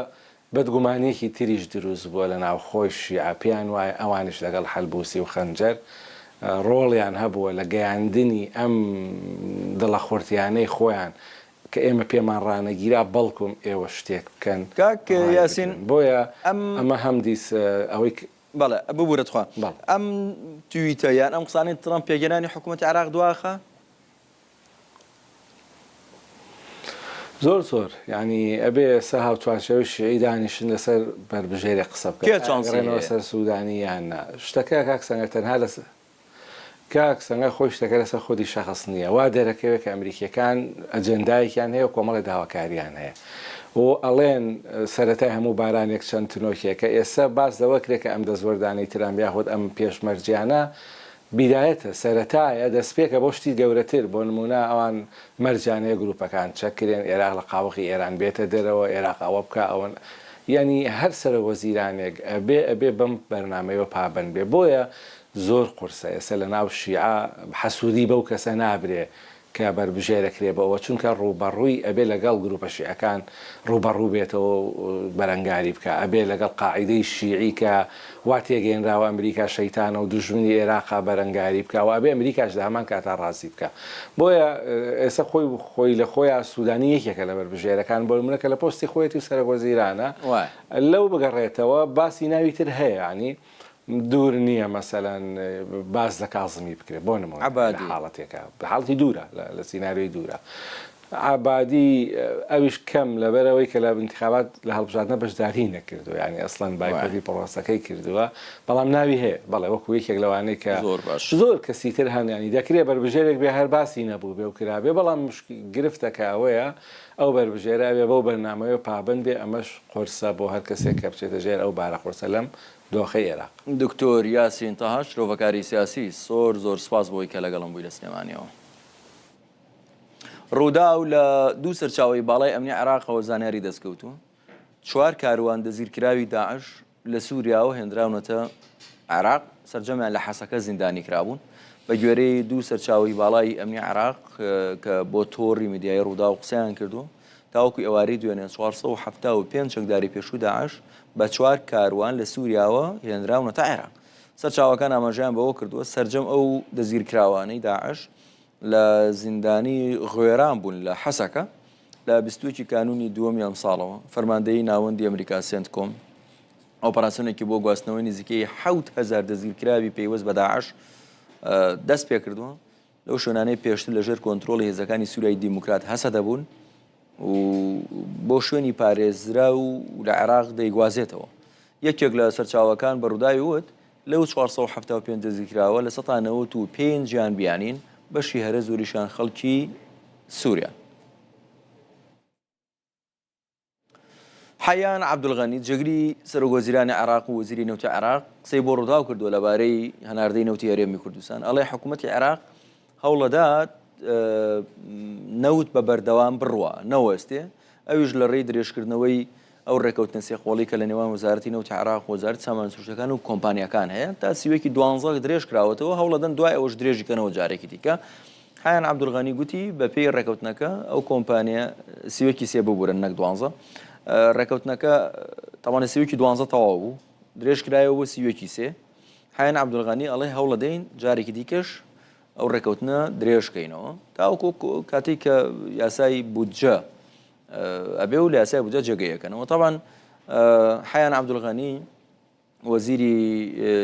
بەدگومانییەکی تریش دروست بووە لە ناوخۆی شیعە، پێیان وایە ئەوانیش لەگەڵ حەلبوسی و خەنجەر ڕۆڵیان هەبووە لە گەیاندنی ئەم دڵەخورتیانەی خۆیان کە ئێمە پێمان ڕانەگیرا بەڵکم ئێوە شتێک بکەن کاک ڕای یاسین بگرن. بۆیە ئەم. ئەمە هەمدیس ئەوەی ک. بەڵێ ببورە تخوا بەڵێ. ئەم تویتە یان ئەم قسانەی ترەمپ پێکهێنانی حکومەتی عێراق دواخا؟ زۆر زۆر یانی ئەبێ ئێستا هاوچوارچێوەی شیعی دانیشن لەسەر بەربژێرێک قسە بکەن کێ ئایا چانسی ئەگەڕێنەوە هەیە؟ سەر سودانی یان نا شتەکە کاک سەنگەر تەنها لەسەر کاک سەنگەر خۆی شتەکە لەسەر خودی شەخس نییە وا دەرەکەوێت کە ئەمریکیەکان ئەجێندایەکیان هەیە و کۆمەڵێ داواکاریان هەیە و ئەڵێن سەرەتای هەموو بارانێک چەند تنۆکێکە ئێستا باس لەوە کرێ کە ئەم دەستوەردانەی ترامپ یاخود ئەم پێشمەرجیانە بیدایەتە، سەرەتایە، دەستپێکە بۆ شتی گەورەتر، بۆ نموونە ئەوان مەرجیان هەیە گروپەکان چەک کرێن، ئێراق لە قاوغی ئێران بێتە دەرەوە، ئێراق ئەوە بکا ئەوە یانی هەر سەرۆک وەزیرانێک ئەبێ ئەبێ بەم بەرنامەیەوە پابەند بێ، بۆیە زۆر قورسە ئێستا لە ناو شیعە حەسوودی بەو کەسە نابرێ. کە بەربژێرەکرێ بۆ ئەوە چونکە ڕووبەڕووی ئەبێ لەگەڵ گروپە شیعەکان ڕووبەڕوو بێتەوە و بەرەنگاری بکا ئەبێ لەگەڵ قاعیدەی شیعی کە وا تێگەیەنراوە ئەمریکا شەیتانە و دوژمنی ئێراقە بەرەنگاری بکا و ئەبێ ئەمریکاش لە هەمان کاتا ڕازی بکا بۆیە ئێستا خۆی خۆی لە خۆیا سودانی یەکێکە لە بەربژێرەکان بۆ نمونە کە لە پۆستی خۆیەتی و سەرەک وەزیرانە لەو بگەڕێتەوە باسی ناوی تر هەیە یانی دوور نییە مەسەلەن باس لە کازمی بکرێت بۆ نمونە لە عەبادی. حاڵەتێکا حاڵەتی دوورە لە سیناریۆی دوورە عەبادی ئەویش کەم لەبەرئەوەی کە لە ئینتخابات لە هەڵبژاردنە بەشداری نەکردووە یانی ئەسڵەن بایکۆتی پڕۆسەکەی کردووە بەڵام ناوی هەیە بەڵێ وەکو یەکێک لەوانەی کە زۆر باش. زۆر کەسی تر هەن یانی دەکرێ بەربژێرێک بێ هەر باسی نەبووبێ و کرابێ بەڵام گرفتەکە ئەوەیە ئەو بەربژێرە ئەبێ بەو بەرنامەیە پابەند بێ ئەمەش قورسە بۆ هەر کەسێک کە بچێتە ژێر ئەو بارە قورسە لەم دۆخەی ئێراق. دکتۆر یاسین تەها شرۆڤەکاری سیاسی زۆر زۆر سپاس بۆی کە لەگەڵم بووی لە سلێمانیەوە. ڕووداو لە دوو سەرچاوەی باڵای ئەمنی عێراقەوە زانیاری دەستکەوتووە، چوار کاروان دەستگیرکراوی داعش لە سووریاوە هێندراونەتە عێراق، سەرجەمیان لە حەسەکە زیندانی کرابوون. بە گوێرەی دوو سەرچاوەی باڵای ئەمنی عێراق کە بۆ تۆڕی میدیایی ڕووداو قسەیان کردووە، تاوەکو ئێوارەی دوێنێ 475 چەکداری پێشووی داعش بە چوار کاروان لە سووریاوە هێنراونەتە عێراق. سەرچاوەکان ئاماژەیان بەوە کردووە، سەرجەم ئەو دەستگیرکراوانەی داعش لە زیندانی غوێران بوون لە حەسەکە لە 21 کانوونی دووەمی ئەمساڵەوە فەرماندەیی ناوەندی ئەمریکا سێنتکۆم ئۆپەراسیۆنێکی بۆ گواستنەوەی نزیکەی 7000 دەستگیرکراوی پەیوەست بە داعش دەست پێکردووە لەو شوێنانەی پێشتر لەژێر کۆنترۆڵی هێزەکانی سووریای دیموکرات هەسەدە بوون و بۆ شوێنی پارێزراو لە عێراق دەیگوازێتەوە. یەکێک لە سەرچاوەکان بە رووداوی وت، لەو 475 دەستگیرکراوە 95% یان بیانین، بەشی هەرە زۆریشیان خەڵکی سووریان. حەیان عەبدولغەنی، جێگری سەرۆکوەزیرانی عێراق و وەزیری نەوتی عێراق قسەی بۆ ڕووداو کردووە لەبارەی هەناردەی نەوتی هەرێمی کوردستان، ئەڵێ حکوومەتی عێراق هەوڵەدات نەوت بە بەردەوام بڕوا نەوەستێ، ئەویش لە ڕێی درێژکردنەوەی ئەو ڕێکەوتنە سێقۆڵی کە لە نێوان وەزارەتی نەوتی عێراق و وەزارەتی سامانە سروشتیەکان و کۆمپانیاکان هەیە تا سیوەکی دوانزە درێژ کراوەتەوە، هەوڵەدەن دوای ئەوەش درێژی کەنەوە جارێکی دیکە. حەیان عەبدولغەنی گوتی، بەپێی ڕێکەوتنەکە ئەو کۆمپانیا سیوەکی سێ ببورن نەک دوانزە، ڕێکەوتنەکە تاوانە سیوەکی دوانزە تەواو بوو درێژ کرایەوە بۆ سیوەکی سێ. حەیان عەبدولغەنی ئەڵێ هەوڵەدەین جارێکی دیکەش ئەو ڕێکەوتنە درێژکەینەوە تاوەکو کاتێک کە یاسای بودجە ئەبێ و لە یاسای بودجە جێگەیەکەنەوە. تاوان حەیان عەبدولغەنی وەزیری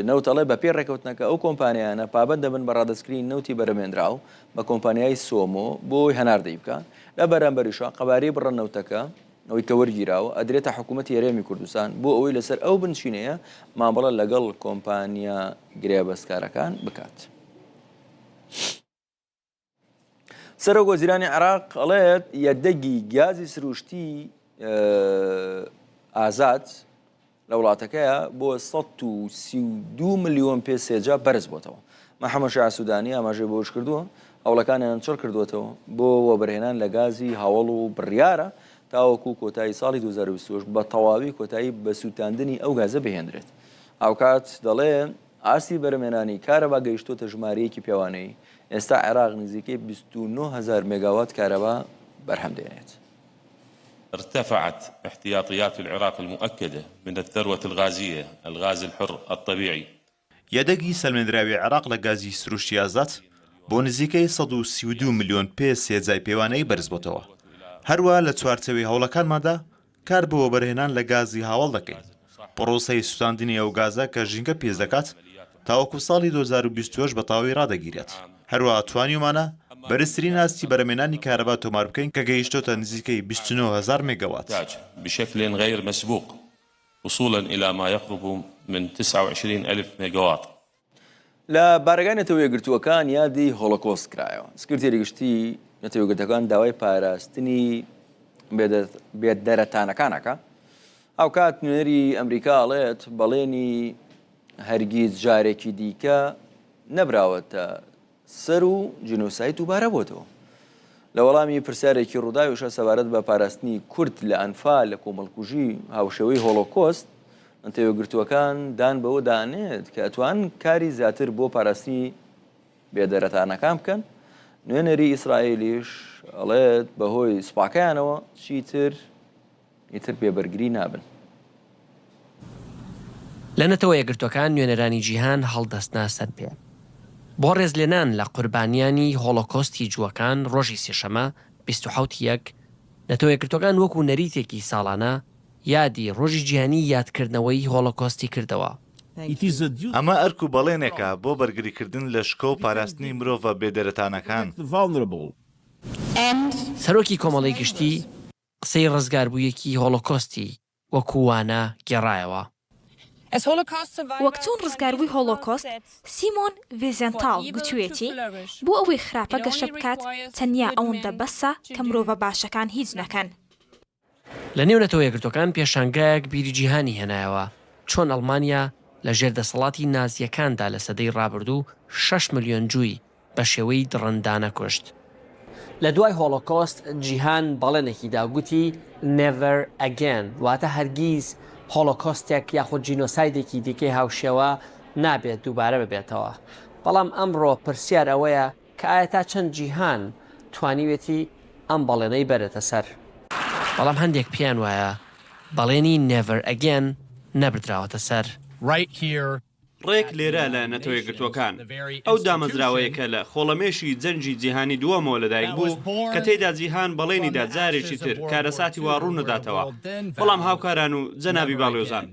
نەوت ئەڵێ بەپێی ڕێکەوتنەکە ئەو کۆمپانیایانە پابەند دەبن بە ڕادەستکردنی نەوتی بەرهەمێنراو بە کۆمپانیای سۆمۆ بۆ ئەوەی هەناردەی بکات، لە بەرامبەریشا قەبارەی بڕە نەوتەکە ئەوەی کە وەرگیراوە ئەدرێتە حکوومەتی هەرێمی کوردستان بۆ ئەوەی لەسەر ئەو بنچینەیە مامەڵە لەگەڵ کۆمپانیا گرێبەستکارەکان بکات. سەرۆک وەزیرانی عێراق ئەڵێت یەدەگی گازی سروشتی ئازاد لە وڵاتەکەیە بۆ 132 ملیۆن پێ سێجا بەرز بۆتەوە. محەممەد شیاع سوودانی ئاماژەی بەوەش کردووە هەوڵەکانیان چڕ کردووەتەوە بۆ وەبەرهێنان لە گازی هاوەڵ و بڕیارە تاوەکو کۆتایی ساڵی 2028 بە تەواوی کۆتایی بە سووتاندنی ئەو گازە بهێندرێت. هاوکات دەڵێ ئاستی بەرهەمهێنانی کارەبا گەیشتووەتە ژمارەیەکی پێوانەیی، ئێستا عێراق نزیکەی 29 هەزار مێگاوات کارەبا بەرهەم دێنێت. ارتفعت احتياطيات العراق المؤكدة من الثروة الغازية، الغاز الحر الطبيعي. یەدەگی سەلمێندراوی عێراق لە گازی سروشتی ئازاد بۆ نزیکەی 132 ملیۆن پێ سێجای پێوانەیی بەرزبۆتەوە، هەروەها لە چوارچێوەی هەوڵەکانماندا کار بۆ وەبەرهێنان لە گازی هاوەڵ دەکەین، پڕۆسەی سوتاندنی ئەو گازە کە ژینگە پیس دەکات تاوەکو ساڵی 2028 بە تەواوی ڕادەگیرێت، هەروەها توانیومانە بەرزترین ئاستی بەرهەمهێنانی کارەبا تۆمار بکەین کە گەیشتۆتە نزیکەی 29 هەزار مێگاوات. بشکل غیر مسبوق وصولا الى ما يقرب من 29 الف ميجاواط. لە بارەگای نەتەوە یەکگرتووەکان یادی هۆڵۆکۆست کرایەوە. سکرتێری گشتی نەتەوە یەکگرتووەکان داوای پاراستنی بێدەرەتانەکان ئەکا. هاوکات نوێنەری ئەمریکا ئەڵێت بەڵێنی هەرگیز جارێکی دیکە نەبراوەتە سەر و جینۆساید دووبارە بۆتەوە. لە وەڵامی پرسیارێکی ڕووداویشە سەبارەت بە پاراستنی کورد لە ئەنفال لە کۆمەڵکوژی هاوشێوەی هۆڵۆکۆست، نەتەوە یەکگرتووەکان دان بەوە دانێت کە ئەتوان کاری زیاتر بۆ پاراستنی بێدەرەتانەکان بکەن. نوێنەری ئیسرائیلیش ئەڵێت بەهۆی سوپاکەیانەوە چیتر ئیتر بێ بەرگری نابن. لە نەتەوە یەکگرتووەکان نوێنەرانی جیهان هەڵدەستنە سەر پێ بۆ ڕێزلێنان لە قوربانیانی هۆڵۆکۆستی جووەکان ڕۆژی سێشەمە 27 یەک نەتەوە یەکگرتووەکان وەکو نەریتێکی ساڵانە یادی ڕۆژی جیهانی یادکردنەوەی هۆڵۆکۆستی کردەوە. ئەمە ئەرک و بەڵێنێکە بۆ بەرگریکردن لە شکۆ و پاراستنی مرۆڤە بێدەرەتانەکان. سەرۆکی کۆمەڵەی گشتی قسەی ڕزگاربوویەکی هۆڵۆکۆستی وەکو وانە گێڕایەوە. وەک چۆن ڕزگاربووی هۆڵۆکۆست، سیمۆن ڤیزێنتاڵ گوتوویەتی، بۆ ئەوەی خراپە گەشە بکات، تەنیا ئەوەندە بەسە کە مرۆڤە باشەکان هیچ نەکەن. لە نێو نەتەوە یەکگرتووەکان پێشانگایەک بیری جیهانی هێنایەوە چۆن ئەڵمانیا لە ژێر دەسەڵاتی نازییەکاندا لە سەدەی ڕابردوو شەش ملیۆن جووی بە شێوەی دڕندانە کوشت. لە دوای هۆڵۆکۆست جیهان بەڵێنێکی دا گوتی Never Again واتە هەرگیز هۆڵۆکۆستێک یاخود جینۆسایدێکی دیکەی هاوشێوە نابێت دووبارە ببێتەوە. بەڵام ئەمڕۆ پرسیار ئەوەیە کە ئایا تا چەند جیهان توانیوێتی ئەم بەڵێنەی بەرێتە سەر؟ بەڵام هەندێک پێیان وایە بەڵێنی Never Again نەبردراوەتە سەر. ڕێک لێرە لە نەتەوە یەکگرتووەکان، ئەو دامەزراوەیە کە لە خۆڵەمێشی جەنگی جیهانی دووەمەوە لەدایک بوو، کە تێیدا جیهان بەڵێنی دا جارێکی تر کارەساتی وا ڕوو نەداتەوە. بەڵام هاوکاران و جەنابی باڵیۆزان،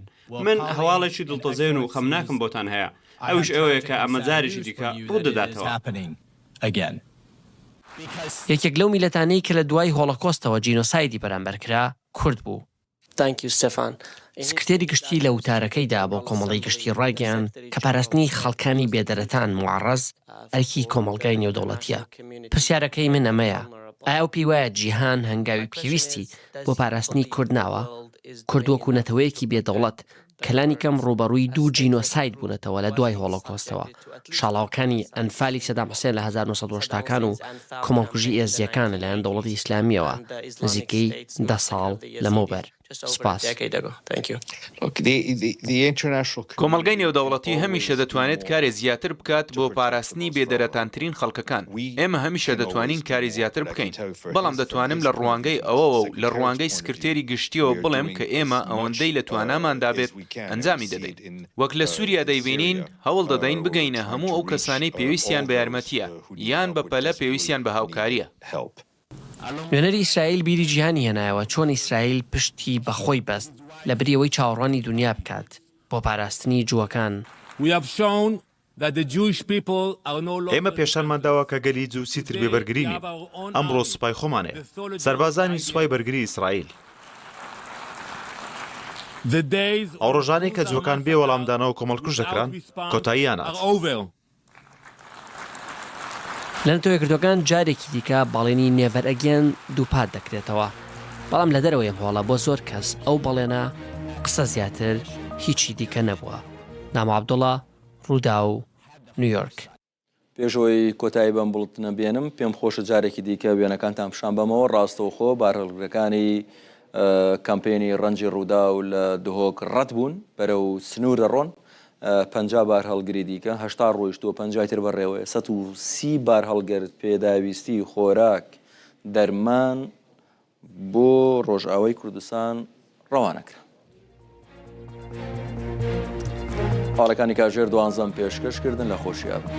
من هەواڵێکی دڵتەزێن و خەمناکم بۆتان هەیە، ئەویش ئەوەیە کە ئەمە جارێکی دیکە ڕوو دەداتەوە. یەکێک لەو میللەتانەی کە لە دوای هۆڵۆکۆستەوە جینۆسایدی بەرامبەر کرا، کورد بوو. سکرتێری گشتی لە وتارەکەیدا بۆ کۆمەڵەی گشتی ڕایگەیاند کە پاراستنی خەڵکانی بێدەرەتان، موعەڕەز، ئەرکی کۆمەڵگای نێودەوڵەتییە. پرسیارەکەی من ئەمەیە، ئایا ئەو پێی وایە جیهان هەنگاوی پێویستی بۆ پاراستنی کورد ناوە؟ کورد وەکو نەتەوەیەکی بێ دەوڵەت کە لانیکەم ڕووبەڕووی دوو جینۆساید بوونەتەوە لە دوای هۆڵۆکۆستەوە، شاڵاوەکانی ئەنفالی سەدام حوسێن لە 1980 کان و کۆمەڵکوژی ئێزدییەکان لەلایەن دەوڵەتی ئیسلامییەوە نزیکەی دە ساڵ لەمەوبەر. سوپاس. کۆمەڵگای نێودەوڵەتی هەمیشە دەتوانێت کارێ زیاتر بکات بۆ پاراستنی بێدەرەتانترین خەڵکەکان. ئێمە هەمیشە دەتوانین کاری زیاتر بکەین. بەڵام دەتوانم لە ڕوانگەی ئەوەوە و لە ڕوانگەی سکرتێری گشتییەوە بڵێم کە ئێمە ئەوەندەی لە تواناماندا بێت ئەنجامی دەدەین. وەک لە سووریا دەیبینین، هەوڵ دەدەین بگەینە هەموو ئەو کەسانەی پێویستیان بە یارمەتییە یان بەپەلە پێویستیان بە هاوکارییە. نوێنەری ئیسرائیل بیری جیهانی هێنایەوە چۆن ئیسرائیل پشتی بە خۆی بەست لەبری ئەوەی چاوەڕوانی دونیا بکات بۆ پاراستنی جووەکان. ئێمە پێشانمان داوە کە گەلی جوو چیتر بێ بەرگری نین. ئەمڕۆ سوپای خۆمان هەیە. سەربازانی سوپای بەرگری ئیسرائیل. ئەو ڕۆژانەی کە جووەکان بێ وەڵامدانەوە کۆمەڵکوژ دەکران، کۆتاییان هات. لە نەتەوە یەکگرتووەکان جارێکی دیکە بەڵێنی Never Again دووپات دەکرێتەوە، بەڵام لە دەرەوەی ئەم هۆڵە بۆ زۆر کەس ئەو بەڵێنە قسە زیاتر هیچی دیکە نەبووە. نامۆ عەبدوڵا، رووداو، نیویۆرک. پێش ئەوەی کۆتایی بەم بوڵتنە بێنم، پێم خۆشە جارێکی دیکە وێنەکانتان پیشان بەمەوە، ڕاستەوخۆ بارهەڵگرەکانی کەمپەینی ڕەنجی ڕووداو لە دهۆک ڕەت بوون، بەرەو سنوور دەڕۆن، 50 بارهەڵگری دیکە، 80 ڕۆیشتووە، پەنجای تر بەڕێوەیە، 130 بارهەڵگر پێداویستی خۆراک، دەرمان بۆ ڕۆژئاوای کوردستان ڕەوانە کرا. خاڵەکانی کاژێر دوانزەم پێشکەش کردن لە خۆشییا بن.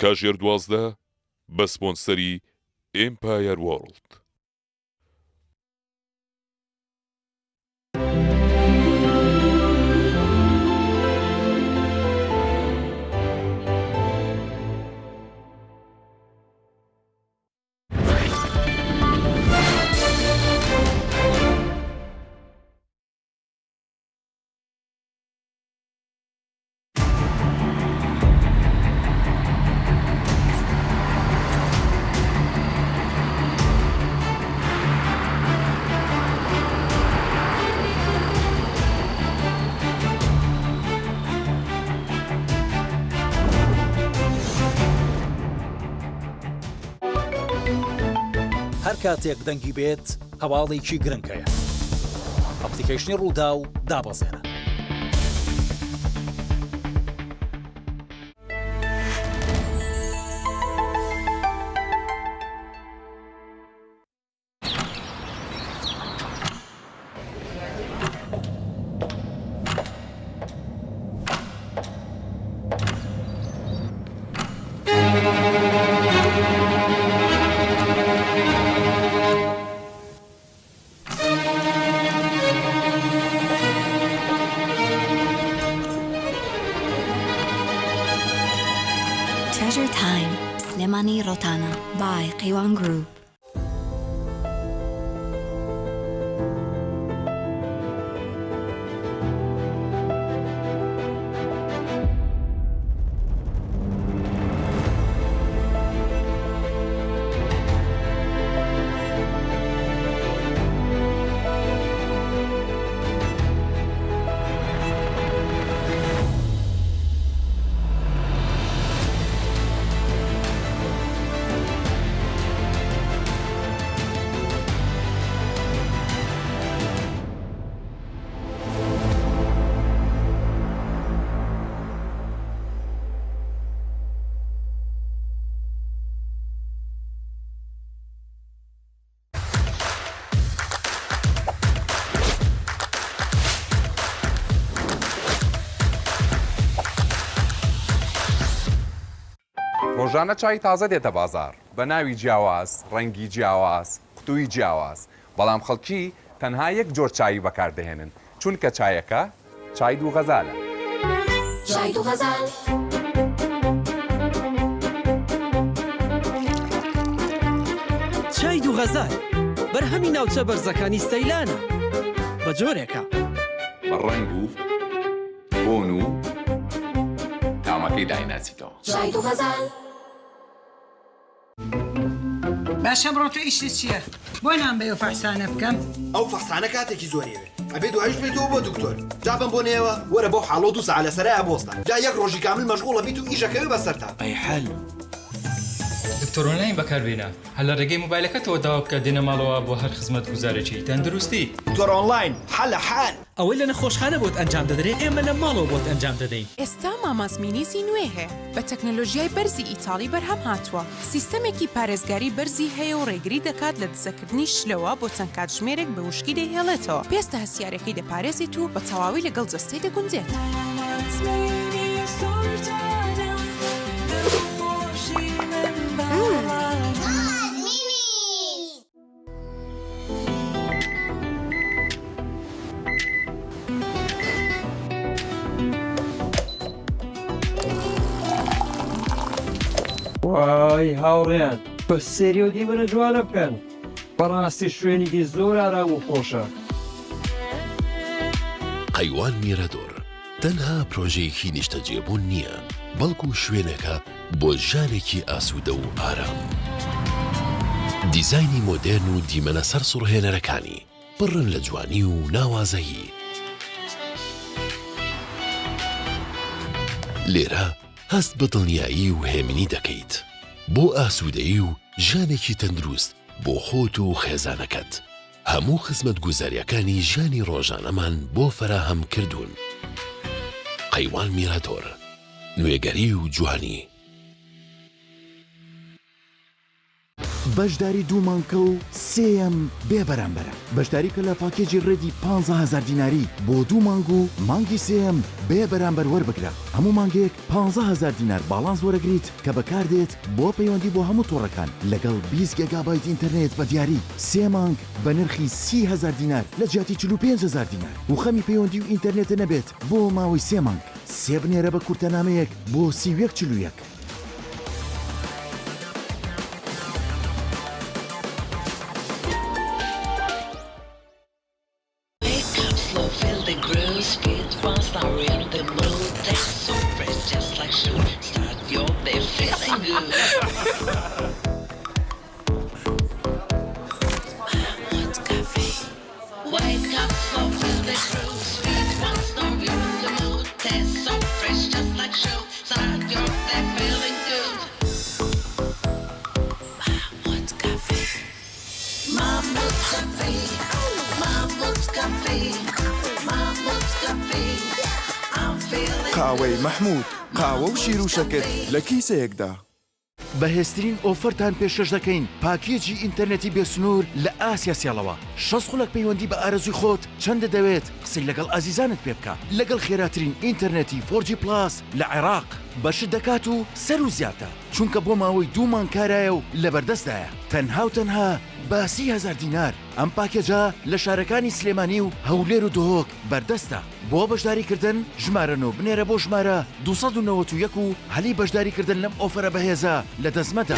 کاژێر 12 بە سپۆنسەری ئێمپایەر وۆرڵد. هەر کاتێک دەنگی بێت هەواڵێکی گرنگ هەیە. ئەپلیکەیشنی ڕووداو دابەزێنە. Treasure Time Slemani Rotana by Qeywan Group. ڕۆژانە چای تازە دێتە بازاڕ بە ناوی جیاواز، ڕەنگی جیاواز، قوتووی جیاواز، بەڵام خەڵکی تەنها یەک جۆر چایی بەکاردەهێنن، چونکە چایەکە چای دووغەزالە. چای دووغەزال. چای دووغەزال بەرهەمی ناوچە بەرزەکانی سەیلانە بە جۆرێکە. بە ڕەنگ و بۆن و تامەکەی دایناسیتەوە. چای دووغەزال. باشە ئەمڕۆ تۆ ئیشت چییە؟ بۆ نان بەی ئەو فەحسانە بکەم؟ ئەو فەحسانە کاتێکی زۆری ئەوێ ئەبێ دوایش بێیتەوە بۆ دکتۆر جا بەم بۆنەیەوە وەرە بەو حاڵەوە دوو سەعات لە سەرایە بۆستە جا یەک ڕۆژی کامل مەشغوڵە بیت و ئیش ئەکەوێ بە سەرتا. ئەی حەل. دکتۆر ئۆنلاین بەکاربێنە هەر لە ڕێگەی مۆبایلەکەتەوە داوا بکە دێنە ماڵەوە بۆ هەر خزمەتگوزارێکی تەندروستی. دکتۆر ئۆنلاین حەلە حەل. ئەوەی لە نەخۆشخانە بۆت ئەنجام دەدرێ ئێمە لە ماڵەوە بۆت ئەنجام دەدەین. ئێستا ماماس مینیزی نوێ هەیە بە تەکنەلۆژیای بەرزی ئیتاڵی بەرهەم هاتووە، سیستەمێکی پارێزگاری بەرزی هەیە و ڕێگری دەکات لە دزەکردنی شلەوە بۆ چەند کاتژمێرێک بە وشکی دەیهێڵێتەوە، پێستە هەستیارەکەی دەپارێزێت و بە تەواوی لەگەڵ جەستەی دەگونجێت. وای هاوڕێیان بەس سەیری ئەو دیمەنە جوانە بکەن بەڕاستی شوێنێکی زۆر ئارام و خۆشە. قەیوان میرادۆر تەنها پرۆژەیەکی نیشتەجێبوون نییە، بەڵکو شوێنێکە بۆ ژیانێکی ئاسوودە و ئارام. دیزاینی مۆدێرن و دیمەنە سەرسوڕهێنەرەکانی پڕن لە جوانی و ناوازەیی. لێرە هەست بە دڵنیایی و هێمنی دەکەیت بۆ ئاسوودەیی و ژیانێکی تەندروست بۆ خۆت و خێزانەکەت. هەموو خزمەتگوزارییەکانی ژیانی ڕۆژانەمان بۆ فەراهەم کردوون. قەیوان میرادۆر، نوێگەری و جوانی. بەشداری دوو مانگکە و سێیەم بێ بەرامبەرە. بەشداری بکە لە پاکێجی ڕێدی 15000 دیناری بۆ دوو مانگ و مانگی سێیەم بێ بەرامبەر وەربگرە. هەموو مانگێک 15000 دینار باڵانس وەرەگریت کە بەکاردێت بۆ پەیوەندی بۆ هەموو تۆڕەکان لەگەڵ 20 گێگابایت ئینتەرنێت بە دیاری سێ مانگ بە نرخی 30000 دینار لە جیاتی 45000 دینار و خەمی پەیوەندی و ئینتەرنێتە نەبێت بۆ ماوەی سێ مانگ. سێ بنێرە بە کورتەنامەیەک بۆ 31 41. قاوەی مەحمود، قاوە و شیر و شەکر لە کیسەیەکدا. بەهێزترین ئۆفەرتان پێشکەش دەکەین، پاکێجی ئینتەرنێتی بێسنوور لە ئاسیا سێڵەوە، 60 خولەک پەیوەندی بە ئارەزووی خۆت چەندت دەوێت قسەی لەگەڵ ئازیزانت پێ بکە، لەگەڵ خێراترین ئینتەرنێتی 4G Plus لە عێراق بەشت دەکات و سەروو زیاتە، چونکە بۆ ماوەی دوو مانگ کارایە و لەبەردەستدایە تەنها و تەنها. بە 30هەزار دینار. ئەم پاکێجە لە شارەکانی سلێمانی و هەولێر و دهۆک بەردەستە. بۆ بەشداریکردن ژمارە نۆ بنێرە بۆ ژمارە 291 و هەلی بەشداریکردن لەم ئۆفەرە بەهێزە لەدەست مەدە.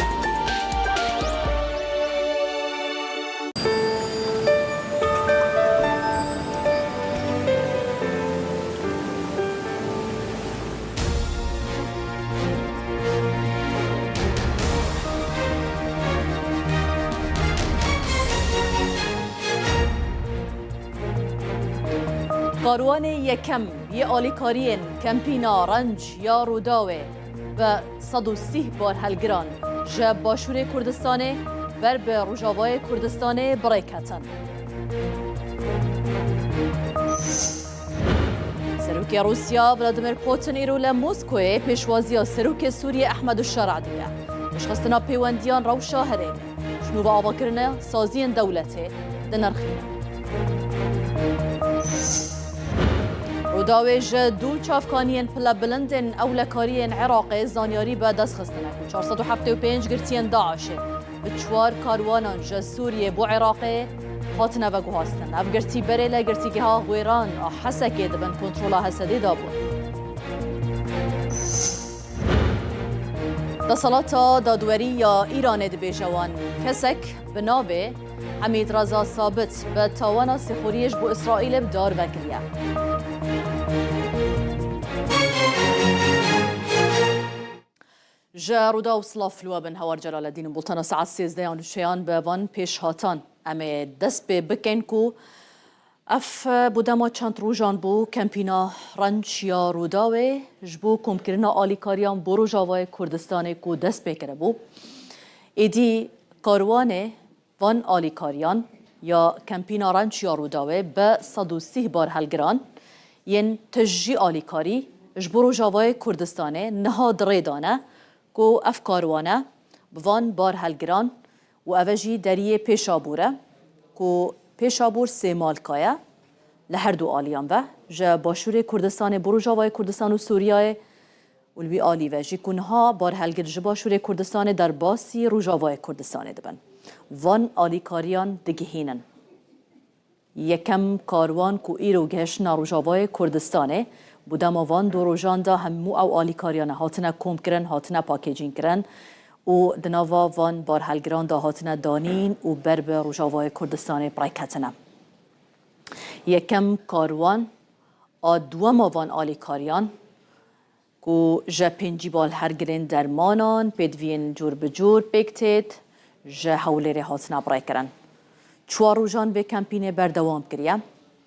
Karwanê yekem yê alîkariyên kempîna Renc ya Rûdawê bi 130 barhelgiran ji Başûrê Kurdistanê ber bi Rojavayê Kurdistanê birê ketin. Serokê Rûsya Vladimir Putin îro li Moskoyê pêşwaziya Serokê Sûriyê Ehmed Şera dike. Pêşxistina pêwendiyan rewşa herêmê, ji nû ve avakirina saziyên dewletê dinirxîne. Rûdawê ji du çavkaniyên pilebilindên ewlekariyên Iraqê zanyarî bi dest xistine ku 475 girtiyên DAIŞ'ê Bi çwar karwanan ji Sûriyê bo Iraqê hatine veguhastin. Ev girtî berê li girtîgeha Xwêran a Hesekê di bin kontrola Hesedê de bûn. Desthilata dadwerî ya Îranê dibêje wan kesek bi navê Hemîd Reza Sabit bi tawana sîxuriyê ji bo Îsraîlê bi dar vekiriye. Ji Rûdaw silav li we bin Hewar Celaledîn û bultena saet 13 yan nûçeyan bi van pêşhatan em ê dest pê bikin ku ev bo dema çend rojan bû kempîna Renc ya Rûdawê ji bo komkirina alîkariyan bo Rojavayê Kurdistanê ku dest pê kiribû. Êdî karwanê Van alîkariyan ya kempîna Renç ya Rûdawê bi 130 barhelgiran yên tijî alîkarî ji bo Rojavayê Kurdistanê niha di rê de ne ku ev karwane bi van barhelgiran û eve jî deriyê Pêşabûr e ku Pêşabûr sêmalka ye li her du aliyan ve ji Başûrê Kurdistanê bo Rojavayê Kurdistan û Sûriyeyê û li wî alî ve jî ku niha barhelgir ji Başûrê Kurdistanê derbasî Rojavayê Kurdistanê dibin. Van alîkariyan digihînin. Yekem karwan ku îro gihiştina Rojavayê Kurdistanê, bo dema van du rojan de hemû ew alîkariyane hatine komkirin, hatine pakêcînkirin û di nava van barhelgiran de hatine danîn û ber bi Rojavayê Kurdistanê birêketine. Yekem karwan a duwema van alîkariyan ku ji 50 bal hergirên dermanan, pêdiviyên cûr bi cûr pêk têt, ji Hewlêrê hatine birêkirin. Çwar rojan vê kempînê berdewam kiriye.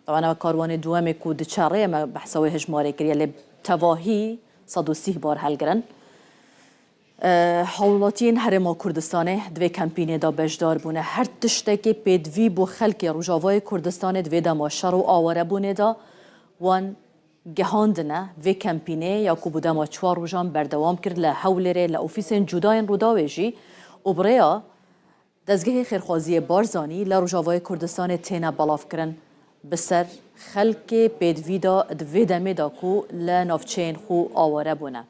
Taban ew karwanê duwemê ku diçe rê me behsa wê hejmarê kiriye lê tevahî 130 bar helgirin. Hawlatiyên Herêma Kurdistanê di vê kempînê de beşdar bûne. Her tiştekê pêdivî bo xelkê Rojavayê Kurdistanê di vê dema şer û awarebûnê de wan gehandine vê kempînê ya ku bo dema çwar rojan berdewam kir li Hewlêrê li ofîsên cuda yên Rûdawê jî û bi rêya Dezgehê Xêrxwaziyê Barzanî li Rojavayê Kurdistanê têne belavkirin bi ser xelkê pêdivî de di vê demê de ku li navçeyên xwe aware bûne.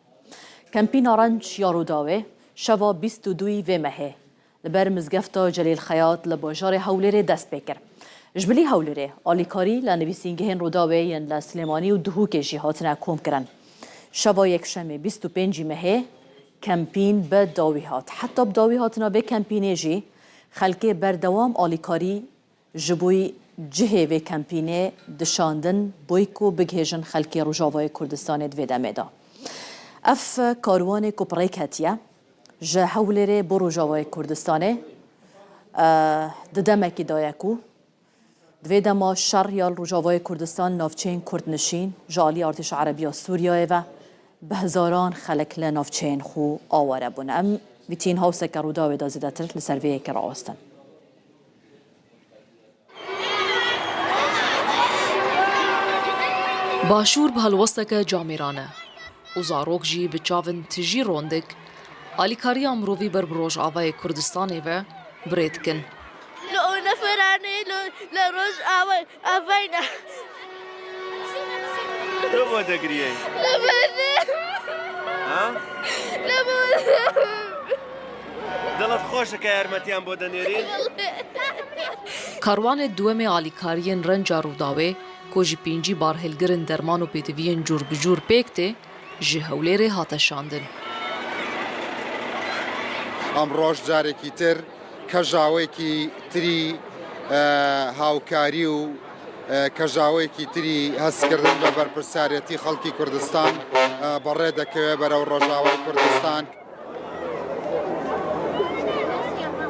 Kempîna Renc ya Rûdawê şeva 22 vê mehê li ber Mizgefta Celîl Xeyat li bajarê Hewlêrê dest pê kir. Ji bilî Hewlêrê alîkarî li nivîsîngehên Rûdawê yên li Silêmanî û Dihokê jî hatine komkirin. Şeva Yekşemê 25 mehê Kempîn bi dawî hat. Heta bi dawî hatina vê kempînê jî xelkê berdewam alîkarî ji bo cihê vê kempînê dişandin bo ku bigihêjin xelkê Rojavayê Kurdistanê di vê demê de. Ev karwanê ku bi rê ketiye ji Hewlêrê bo Rojavayê Kurdistanê di demekî de ye ku Di vê dema şer ya li Rojavayê Kurdistan navçeyên Kurdnişîn ji aliyê Artêşa Erebî ya Sûriyeyê ve bi hezaran xelk li navçeyên xwe aware bûn. Em Vîtîn Hawseke Rûdawê de zêdetir li ser vê yekê rawestin. Başûr bi helwesteke camêrane û zarok jî bi çavên tijî rondik alîkariya mirovî ber bi Rojavayê Kurdistanê ve bi rê dikin. Karwanê duwemê alîkariyên Renca Rûdawê ku ji 50 barhilgirin derman û pêdiviyên cûr bi cûr pêk tê, ji Hewlêrê hate şandin. ئەمڕۆش جارێکی تر کەژاوەیەکی تری هاوکاری و کەژاوەیەکی تری هەستکردن بە بەرپرسیارێتی خەڵکی کوردستان بەڕێ دەکەوێت بەرەو ڕۆژاوای کوردستان.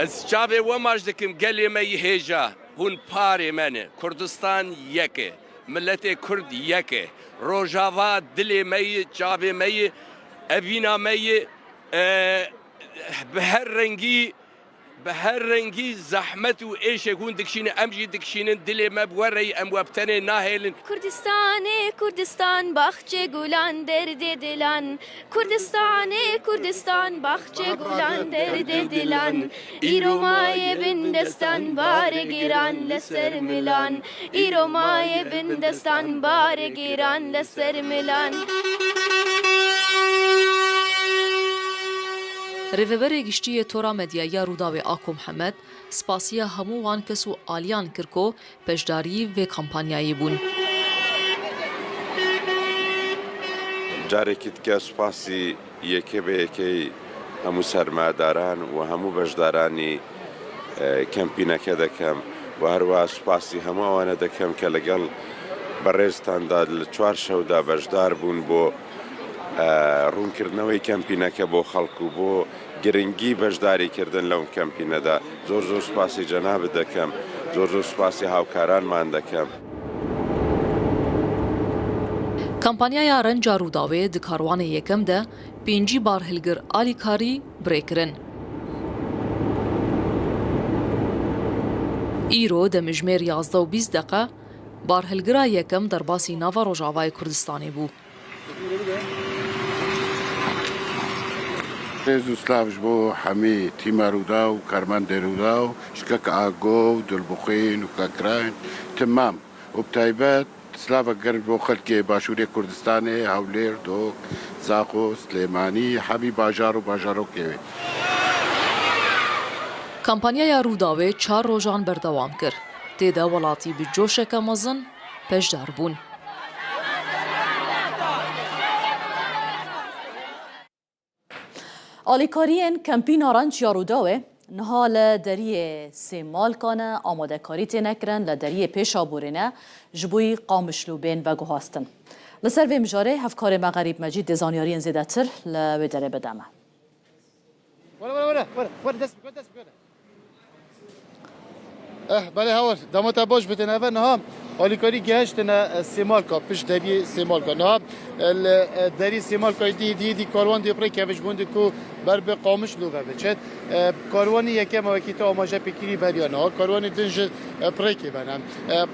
Ez çavê we maç dikim gelê me yî hêja hûn parê me ne Kurdistan yek e miletê Kurd yek e Rojava dilê me yî çavê me yî evîna me yî bi her rengî Bi her rengî zehmet û êşek hûn dikişînin em jî dikişînin, dilê me bi we re yî em we bi tenê nahêlin. Kurdistanê Kurdistan baxçê gulan derdê dilan Kurdistanê Kurdistan baxçê gulan derdê dilan Îro mayê bin destan barê giran li ser milan Îro mayê bin destan barê giran li ser milan. Rêveberê Giştî yê Tora Medyayî ya Rûdawê Ako Mihemed spasiya hemû wan kes û aliyan kir ku beşdarî vê kampanyayê bûn. Carekî dike spasî yekê bi yekê hemû sermayedaran û hemû beşdaranî kempîneke dekem û herwiha spasî hemû ewane dekem ke ligel berêztanda li çwar şewda beşdar bûn bo ڕوونکردنەوەی کەمپینەکە بۆ خەڵک و بۆ گرنگی بەشداریکردن لەو کەمپینەدا زۆر زۆر سوپاسی جەنابت دەکەم زۆر زۆر سوپاسی هاوکارانمان دەکەم. Kampanyaya Renca Rûdawê di karwanê yekem de 50 barhilgir alîkarî birê kirin. Îro demijmêr 11 û 20 deqe barhilgira yekem derbasî nava Rojavayê Kurdistanê bû. Rêz û silav ji bo hemî tîma Rûdaw, karmendê Rûdaw, ji kek Ago, Dilbixwîn û kek Reng, Timam û bi taybet silavek germ ji bo xelkê Başûrê Kurdistanê, Hewlêr, Duhok, Zaxo, Silêmanî, hemî bajar û bajarokê wê. Kampanyaya Rûdawê çar rojan berdewam kir. Tê de welatî bi coşeke mezin beşdar bûn. Alîkariyên Kempîna Renc ya Rûdawê niha li deriyê Sêmalka ne, amadekarî têne kirin, li deriyê Pêşabûrê ne ji bo Qamişlo bên veguhastin. Li ser vê mijarê hevkarê me Xerîb Mecîd dê zanyariyên zêdetir li wê derê bide me. Belê hewar dema te baş bitin eve niha alîkarî gehiştine Sêmalka pişt deriyê Sêmalka niha li derî Sêmalkayê dî dî dî karwan dê pirê keviş bûn ku ber bi Qamişlo ve biçit karwanî yekem wekî te amaje pê kirî beriya niha karwanê din ji pirêkê ve ne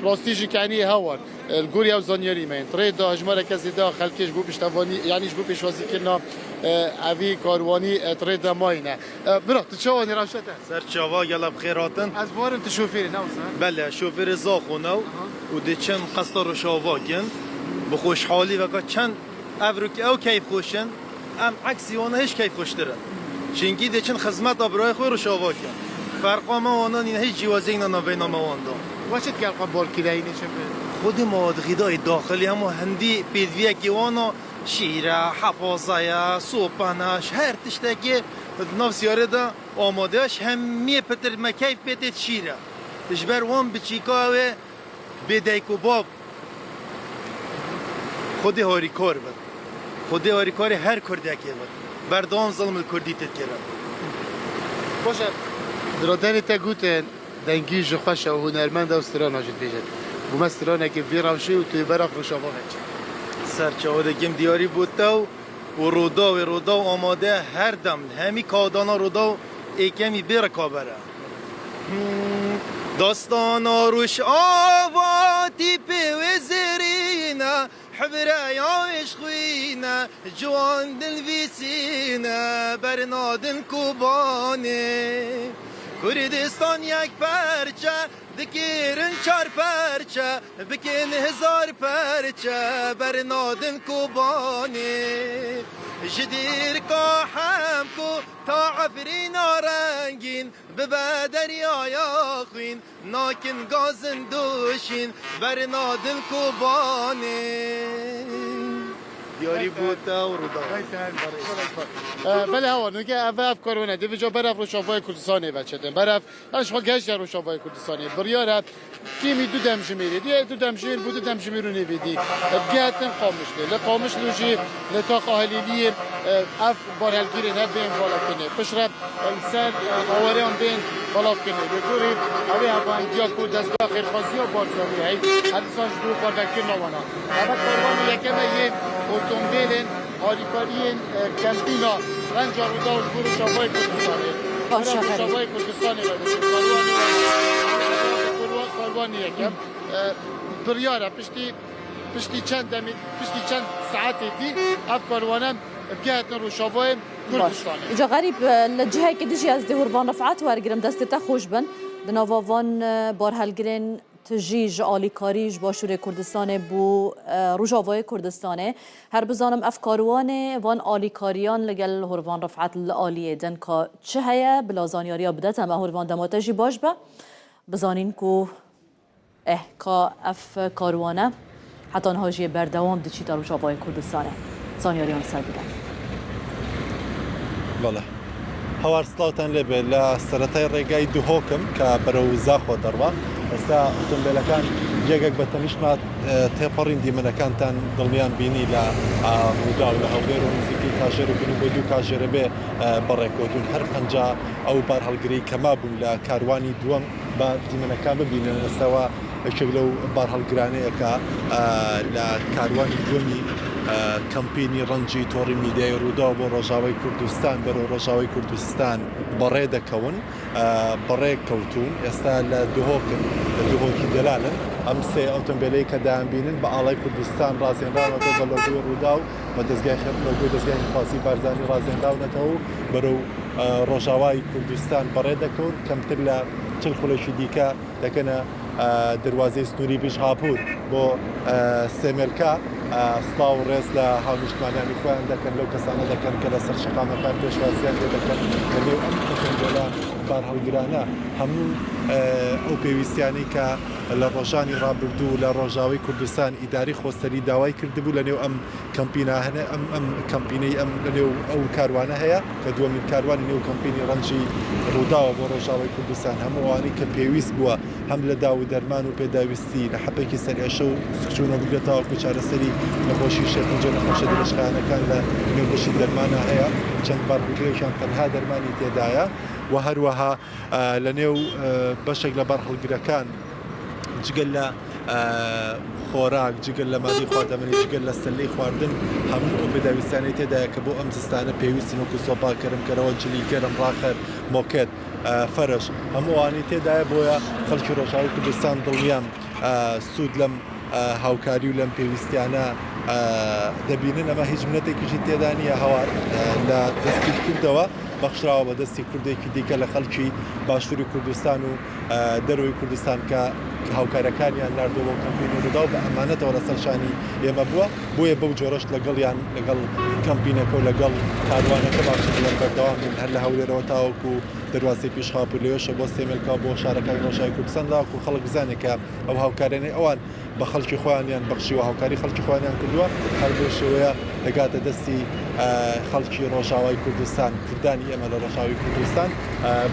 rastî jî kenî hewar li gorî ew zanyarî me yên tirê da hejmareke zêde xelkê ji bo piştevanî yanî ji bo pêşwazîkirina evî karwanî tirê de mayîne Bira tu çawa nî rewşa te? Ser çava gela bi xêr hatin. Ez barim tu şofêrî ne wisa? Bele şofêrê Zaxo ne û dê çend qesta Rojava kin. Bi xweşhalî veka çend evrokî ew keyfxweş in em eksî wan hêj keyfxweştir in. Çimkî dê çend xizmeta birayê xwe Rojava kin. Ferqa me wana nîne hêj cîwaziyek ne navbeyna me wan de. We çi dike xwe balkîleyînê çi bi? Xwedê mawad xîdayê daxilî hemû hindî pêdiviyekî wan a Şîr e, hefaza ye, sopan e, ji her tiştekê di nav siyarê de amade ye. Ji hemiyê pitir me keyf pê tê şîr e. Ji ber wan biçîka ew ê bê dayik û bab Xwedê harîkar bin. Xwedê harîkarê her kurdekê bin. Berdewam zilm li kurdî tê kirin. Baş e, biraderê te gotin Dengî ji xweş e û hunermend e û strana jî dibêje. Bo me stranekê bi vî rewşê û tu yê bera Rojava veçe. Serçawa dikim diyarî bo te û Rûdawê. Rûdaw amade ye her dem li hemî kadana Rûdaw êkemî bê rikaber e. Dastana Rojava tîpê wê zêrîn e. Hibreya wê ji xwîne ciwan dinivîsîne bernadin Kobanê. Kurdistan yek perçe dikirin çar perçe. بکن هزار پەرچە بەرنادن کۆبانێ ژ دیرکا حەمکۆ تا عەفرینا ڕەنگین ببە دەریایا خوین ناکن گازن دۆشین بەرنادن کۆبانێ دیاری بۆ تە و ڕووداو. بەلێ هەوا نوکە ئەڤ ئەڤ کارونە دێ ڤجا بەرەڤ ڕۆژاڤای کوردستانێ ڤەچێتن بەرەڤ ئەش خۆ گەشتە ڕۆژاڤای کوردستانێ بڕیارە کێمی دوو دەمژمێری دی دوو دەمژمێر بۆ دوو دەمژمێر و نێڤی دی بگاتن قامشلێ لە قامشلو ژی لە تاقا هەلیلیێ ئەف بارهەلگیرێن هەر بێن ڤاڵەکردنێ پشرە لەسەر ئاوارەیان بێن بەڵاوکردنێ لە گۆری ئەوێ هەڤاهەنگیا کو دەزگا خێرخوازییا بارزانی هەی هەر دیسان ji bo parvekirina wan e. Eva karwanê yekeme yê otomobîlên alîkariyên kempîna Renca Rûdaw ji bo Rojavayê Kurdistanê. Baş e Xerîb. Rojavayê Kurdistanê ve diçin. Karwanê karwanê yekem biryar e piştî piştî çend demê piştî çend saetê dî ev karwane bigehetin Rojavayê Baş. Kurdistanê. Îca Xerîb li cihekî dijî ez dê hûr van Rifat wergirim destê te xweş bin. Di nava van barhelgirên Tijî ji alîkarî ji Başûrê Kurdistanê bo Rojavayê Kurdistanê. Her bizanim ev karwanê van alîkariyan li gel Horvan Rifat li aliyê din ka çi heye bila zanyariya bide te me Horvan dema te jî baş be bizanîn ku eh ka ev karwane Heta niha jî berdewam diçîte Rojavayê Kurdistanê. Zanyariyan li ser bide. بەڵێ هەوار سڵاوتان لێبێ لە سەرەتای ڕێگای دهۆکم کە بەرەو زاخۆ دەڕوا ئێستا ئۆتۆمبیلەکان یەکێک بە تەنیشتما تێپەڕین دیمەنەکانتان دڵنیان بینی لە ڕووداو لە هەولێر و نزیکەی کاژێر و بۆ دوو کاژێرە بێ بەڕێکەوتون هەر 50 ئەو بارهەڵگرەی کە مابوون لە کاروانی دووەم با دیمەنەکان ببینن ئێستاوە یەکێک لەو بارهەڵگرانەیە کە لە کاروانی دووەمی کەمپینی ڕەنجی تۆڕی میدیای ڕووداو بۆ ڕۆژاوای کوردستان بەرەو ڕۆژاوای کوردستان بەڕێ دەکەون بەڕێ کەوتون ئێستا لە دهۆکن لە دهۆکی دەلالن ئەم سێ ئۆتۆمبیلەی کە دایانبینن بە ئاڵای کوردستان ڕازێنراونەتەوە بە لۆگۆی ڕووداو بە دەزگای لۆگۆی دەزگای خێرخوازی بارزانی ڕازێنراونەتەوە و بەرەو ڕۆژاوای کوردستان بەڕێ دەکەون کەمتر لە چل خولەکی دیکە دەکەنە دەروازەی سنووری بیشهاپور بۆ سێمێلکا سڵاو و ڕێز لە هاونیشتمانیانی خۆیان دەکەن لەو کەسانە دەکەن کە لەسەر شەقامەکان پێشوازیان لێ دەکەن لە نێو ئەم ئۆتۆمبێلە بارهەڵگرانە هەموو ئەو پێویستیانەی کە لە ڕۆژانی ڕابردوو لە ڕۆژاوی کوردستان ئیداری خۆسەری داوای کردبوو لە نێو ئەم کەمپینە هەنە ئەم ئەم کەمپینەی ئەم لە نێو ئەو کاروانە هەیە کە دووەمین کاروانی نێو کەمپینی ڕەنجی ڕووداوە بۆ ڕۆژاوای کوردستان هەموو ئەوانەی کە پێویست بووە هەم لە داو و دەرمان و پێداویستی لە حەپێکی سەرئێشە و سکچوونەوە بگرە تاوەکو چارەسەری نەخۆشی شێرپەنجە و نەخۆشیە درێژخایەنەکان لە نێو بەشی دەرمانە هەیە چەند بارهەڵگرێکیان تەنها دەرمانی تێدایە و هەروەها لە نێو بەشێک لە بارهەڵگرەکان جگە لە خۆراک، جگە لە مادەی خواردەمەنی، جگە لە سەلەی خواردن، هەموو ئەو پێداویستیانەی تێدایە کە بۆ ئەم زستانە پێویستن وەکو سۆپا، گەرمکەرەوە، جلی گەرم، ڕاخەر، مۆکێت، فەرش، هەموو ئەوانەی تێدایە، بۆیە خەڵکی ڕۆژئاوای کوردستان دڵنیام سوود لەم هاوکاری و لەم پێویستیانە دەبینن، ئەمە هیچ منەتێکیشی تێدا نییە هەوار لە دەستی کوردەوە بەخشراوە بە دەستی کوردێکی دیکە لە خەڵکی باشووری کوردستان و دەرەوەی کوردستان کە هاوکارەکانیان ناردووە بۆ کەمپینی ڕووداو بە ئەمانەتەوە لەسەر شانی ئێمە بووە، بۆیە بەو جۆرەش لەگەڵیان لەگەڵ کەمپینەکە و لەگەڵ کاروانەکە باشتر بڵێم بەردەوام بین هەر لە هەولێرەوە تاوەکو دەروازەی پیشخاپور لەوێشەوە بۆ سێمێلکا و بۆ شارەکانی ڕۆژئاوای کوردستان تاوەکو خەڵک بزانێت کە ئەو هاوکاریانەی ئەوان بە خەڵکی خۆیانیان بەخشیوە هاوکاری خەڵکی خۆیانیان کردووە هەر بەو شێوەیە دەگاتە دەستی خەڵکی ڕۆژاوای کوردستان کوردانی ئێمە لە ڕۆژاوی کوردستان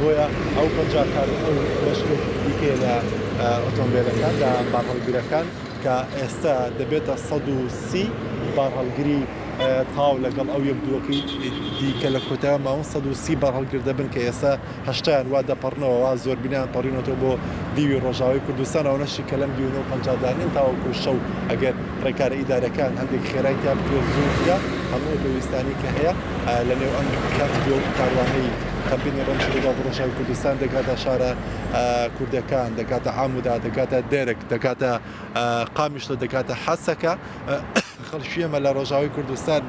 بۆیە ئەو 50 کار ئەو بەشێکی دیکەیە لە ئۆتۆمبیلەکان لە بارهەڵگرەکان کە ئێستا دەبێتە 130 بارهەڵگری تاو لەگەڵ ئەو یەک دووەکەی دیکە لە کۆتایە ماون 130 بارهەڵگر دەبن کە ئێستا هەشتایان وا دەپەڕنەوە وا زۆربینیان پەڕیونەتەوە بۆ دیوی ڕۆژاوای کوردستان ئەوەنەشی کە لەم دیو 950 دانێن تاوەکو شەو ئەگەر ڕێکارە ئیدارەکان هەندێک خێرای تیا بکرێت زوو کرا هەموو ئەو پێویستانەی کە هەیە لە نێو ئەم کاروانەی کەمپینی ڕەنجی ڕووداو بۆ ڕۆژاوی کوردستان دەگاتە شارە کوردەکان دەگاتە عامودا دەگاتە دێرک دەگاتە قامیشلە دەگاتە حەسەکە خەڵکی ئێمە لە ڕۆژاوای کوردستان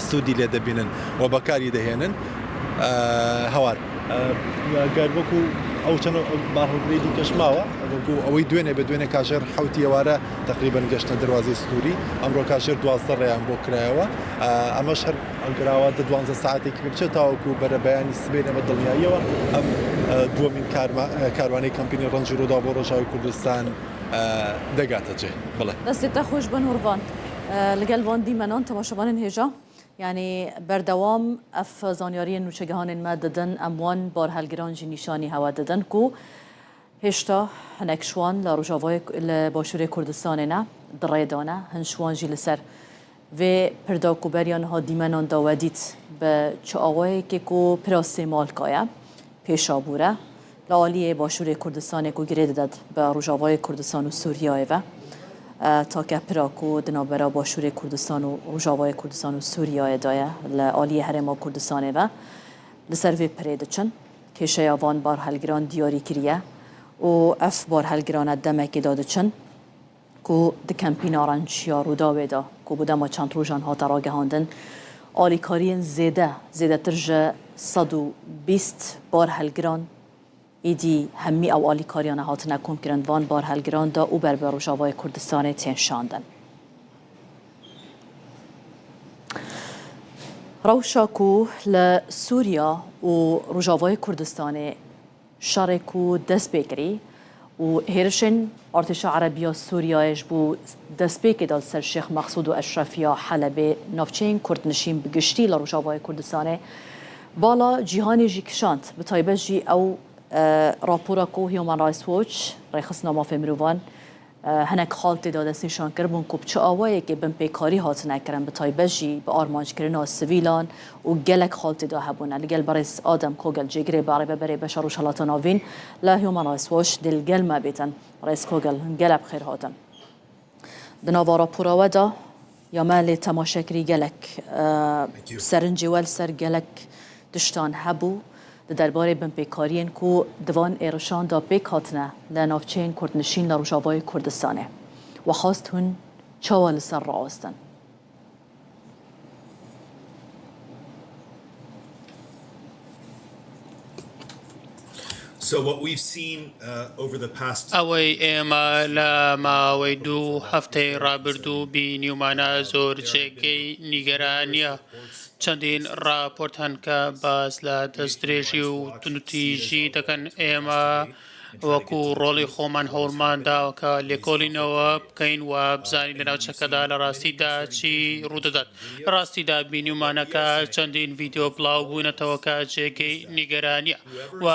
سوودی لێ دەبینن و بەکاری دەهێنن. هەوار. گەر وەکو ئەو چەند بارهەڵگرەی دیکەش ماوە وەکو ئەوەی دوێنێ بە دوێنێ کاژێر حەوتی ئێوارە تەقریبەن گەشتە دەروازەی سنووری، ئەمڕۆ کاژێر 12 ڕێیان بۆ کرایەوە، ئەمەش هەر ئەگەراوە دە دوانزە سەعاتێکی پێ بچێت تاوەکو بەرەبەیانی سبەینێ بە دڵنیاییەوە ئەم دووەمین کاروانەی کەمپینی ڕەنجی ڕووداو بۆ ڕۆژاوای کوردستان دەگاتە جێ. بڵێ. دەستێ تە خۆش بن هورڤان. لەگەل ڤان دیمەنان تەماشەڤانên هێژا یانی بەردەوام ئەف زانیاریên نوچەگەهانên me didin em wan barhelgiran jî nîşanî hewe didin ku هێشتا hinek şiwan li Rojavayê li Başûrê Kurdistanê ne di rê de ne. Hin şiwan jî li ser vê pirda ku beriya niha dîmenan da we dît bi çi awayekê ku pira Sêmalka ye pêşabûr e. Li aliyê Başûrê Kurdistanê ku girê dide bi Rojavayê Kurdistan û Sûriyayê ve take pira ku di navbera Başûrê Kurdistan û Rojavayê Kurdistan û Sûriyayê de ye li aliyê Herêma Kurdistanê ve li ser vê pirê diçin. Kêşeya van barhelgiran diyarî kiriye û ev barhelgirane demekê de diçin ku di kempîna Renç ya Rûdawê de ku bo dema çend rojan hate ragihandin alîkariyên zêde zêdetir ji 120 barhelgiran êdî hemî ew alîkariyane hatine komkirin van barhelgiran de û ber bi Rojavayê Kurdistanê tên şandin. Rewşa ku li Sûriya û Rojavayê Kurdistanê şerê ku dest pê kirî û hêrişên Artêşa Erebî ya Sûriyayê ji bo destpêkê de li ser Şêx Meqsûd û Eşrefiya Helebê navçeyên Kurdnişîn bi giştî li Rojavayê Kurdistanê bala cîhanê jî kişand. Bi taybet jî ew rapora ku Human Rights Watch, Rêxistina Mafê Mirovan, Hinek xal tê de destnîşan kiribûn ku bi çi awayekê binpêkarî hatine kirin, bi taybet jî bi armanckirina sivîlan û gelek xal tê de hebûne. Li gel birêz Adam Kogel cêgirê Birêveberê Beşa Rojhilata Navîn li Human Rights Watch dê li gel me bêtin. Birêz Kogel hûn gelek bi xêr hatin. Di nava rapora we de Ya me lê temaşe kirî gelek serincê we li ser gelek tiştan hebû di derbarê binpêkariyên ku di van êrişan de pêk hatine li navçeyên kurdnişîn li Rojavayê Kurdistanê. We xwest hûn çawa li ser rawestin? ئەوەی ئێمە لە ماوەی دوو هەفتەی ڕابردوو بینیومانە زۆر جێگەی نیگەرانییە. چەندین ڕاپۆرت هەن کە باس لە دەستدرێژی و توندوتیژی دەکەن. ئێمە وەکو ڕۆڵی خۆمان هەوڵمان داوە کە لێکۆڵینەوە بکەین و بزانین لە ناوچەکەدا لە ڕاستیدا چی ڕوودەدات. لە ڕاستیدا بینیومانە کە چەندین ڤیدیۆ بڵاو بوونەتەوە کە جێگەی نیگەرانییە و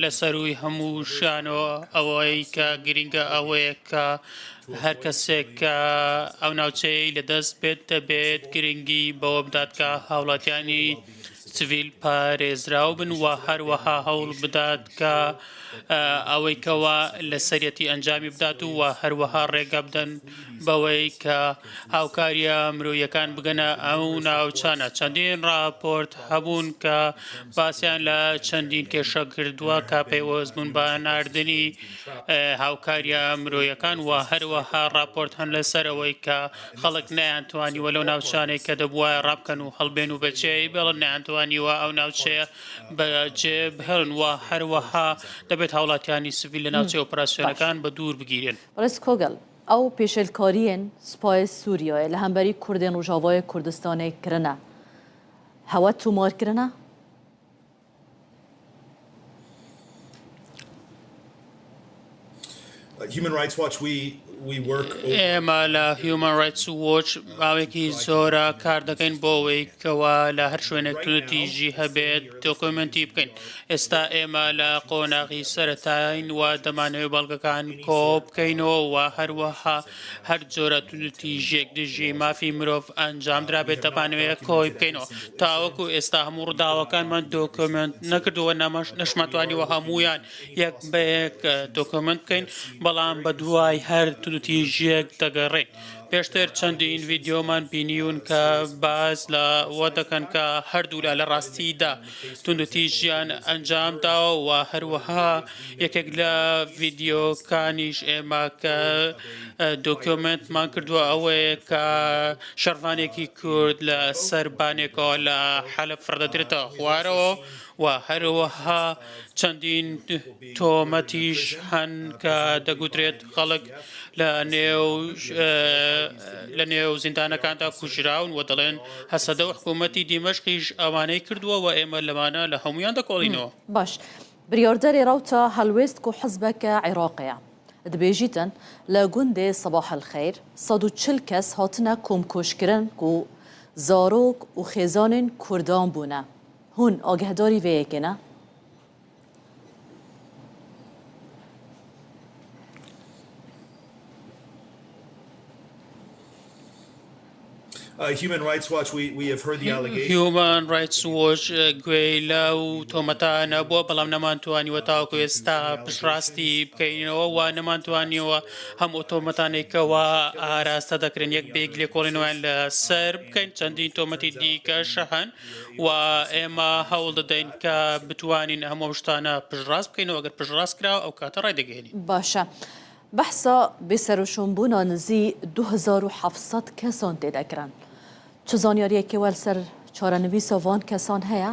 لە سەرووی هەمووشیانەوە ئەوەی کە گرینگە ئەوەیە کە هەر کەسێک کە ئەو ناوچەیەی لەدەست بێت دەبێت گرنگی بەوە بدات کە هاوڵاتیانی سڤیل پارێزراو بن و هەروەها هەوڵ بدات کە ئەوەی کەوا لەسەریەتی ئەنجامی بدات و هەروەها ڕێگە بدەن بەوەی کە هاوکاریە مرۆیەکان بگەنە ئەو ناوچانە. چەندین ڕاپۆرت هەبوون کە باسیان لە چەندین کێشە کردووە کە پەیوەست بوون بە ناردنی هاوکاریە مرۆیەکان و هەروەها ڕاپۆرت هەن لەسەر ئەوەی کە خەڵک نەیانتوانیوە لەو ناوچانەی کە دەبوایە ڕابکەن و هەڵبێن و بەجێی بێڵن نەیانتوانیوە ئەو ناوچەیە بەجێ بهێڵن و هەروەها دەبێت هاوڵاتیانی سڤیل لە ناوچەی ئۆپراسیۆنەکان بە دوور بگیرێن. بەڕێز کۆگەل، ئەو پێشێلکارییەن سوپای سووریایە لە هەمبەری کوردێن ڕۆژاڤایێ کوردستانێ کرنە، هەوە تومار کرنە؟ ئێمە لە هیومان ڕایتس وۆچ ماوەیەکی زۆرە کار دەکەین بۆ ئەوەی کەوا لە هەر شوێنێک توندوتیژی هەبێت دۆکۆمێنتی بکەین. ئێستا ئێمە لە قۆناغی سەرەتاین و دەمانەوێت بەڵگەکان کۆ بکەینەوە و هەروەها هەر جۆرە توندوتیژیەک دژی مافی مرۆڤ ئەنجام درابێت دەمانەوێت کۆی بکەینەوە. تاوەکو ئێستا هەموو ڕووداوەکانمان دۆکۆمێنت نەکردووە، نەشمانتوانیوە هەموویان یەک بە یەک دۆکۆمێنت بکەین، بەڵام بەدوای هەر توندوتیژیەک دەگەڕێین. پێشتر چەندین ڤیدیۆمان بینیون کە باس لەوە دەکەن کە هەردوولا لە ڕاستیدا توندوتیژیان ئەنجام داوە و هەروەها یەکێک لە ڤیدیۆکانیش ئێمە کە دۆکیۆمێنتمان کردووە ئەوەیە کە شەڕڤانێکی کورد لە سەر بانێکەوە لە حەلەب فڕدەدرێتە خوارەوە و هەروەها چەندین تۆمەتیش هەن کە دەگوترێت خەڵک لە نێو لە نێو زیندانەکاندا کوژراون و دەڵێن هەسەدە و حکوومەتی دیمەشقیش ئەوانەی کردووە و ئێمە لەمانە لە هەمویان دەکۆڵینەوە. باش بریاردەرێ رەوتا هەڵوێست کو حزبەکە عیراقێە دبێژیتن لە گوندێ سەباح الخیر 140 کەس هاتنە کۆمکوژکرن کو زارۆک و خێزانێن کوردان بوونە هون ئاگهداری ڤێ یەکێ نە؟ هیومان ڕایتس وۆچ گوێی لەو تۆمەتانە بووە، بەڵام نەمانتوانیوە تاوەکو ئێستا پشتڕاستی بکەینەوە و نەمانتوانیوە هەموو تۆمەتانەی کەوا ئاراستە دەکرێن یەک بە یەک لێکۆڵینەوەیان لەسەر بکەین. چەندین تۆمەتی دیکەش هەن و ئێمە هەوڵ دەدەین کە بتوانین هەموو ئەو شتانە پشتڕاست بکەینەوە، ئەگەر پشتڕاست کرا ئەو کاتە ڕایدەگەیەنین. باشە بەحسا بێسەروشوونبوونا نزی 2700 کەسان تێ دەکرن. چ زانیاریەکی وە لەسەر چارەنویسا ڤان کەسان هەیە؟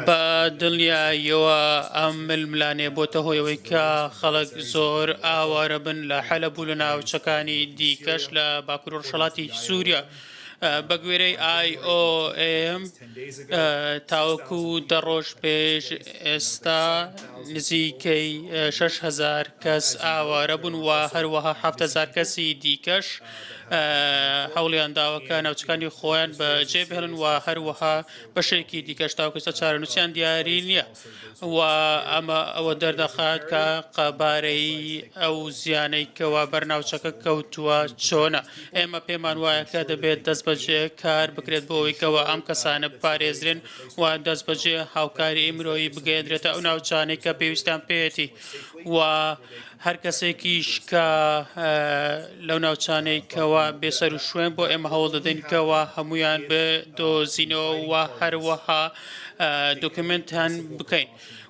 بە دڵنیاییەوە ئەم ململانێ بۆتە هۆی ئەوەی کە خەڵک زۆر ئاوارە بن لە حەلەب و لە ناوچەکانی دیکەش لە باکوور و ڕۆژهەڵاتی سووریا. بە گوێرەی IOM تاوەکو دە ڕۆژ پێش ئێستا نزیکەی 6000 کەس ئاوارە بوون و هەروەها 7000 کەسی دیکەش هەوڵیان داوە کە ناوچەکانی خۆیان بەجێ بهێڵن و هەروەها بەشێکی دیکەش تاوەکو ئێستا چارەنووسیان دیاری نییە و ئەمە ئەوە دەردەخات کە قەبارەی ئەو زیانەی کەوا بەر ناوچەکە کەوتووە چۆنە. ئێمە پێمان وایە کە دەبێت دەستبەجێ کار بکرێت بۆ ئەوەی کەوا ئەم کەسانە بپارێزرێن و دەستبەجێ هاوکاریی مرۆیی بگەیەندرێتە ئەو ناوچانەی کە پێویستیان پێیەتی و هەر کەسێکیش کە لەو ناوچانەی کەوا بێسەروشوێن بۆ ئێمە هەوڵ دەدەین کەوا هەمویان بدۆزینەوە و هەروەها دۆکیومێنتیان بکەین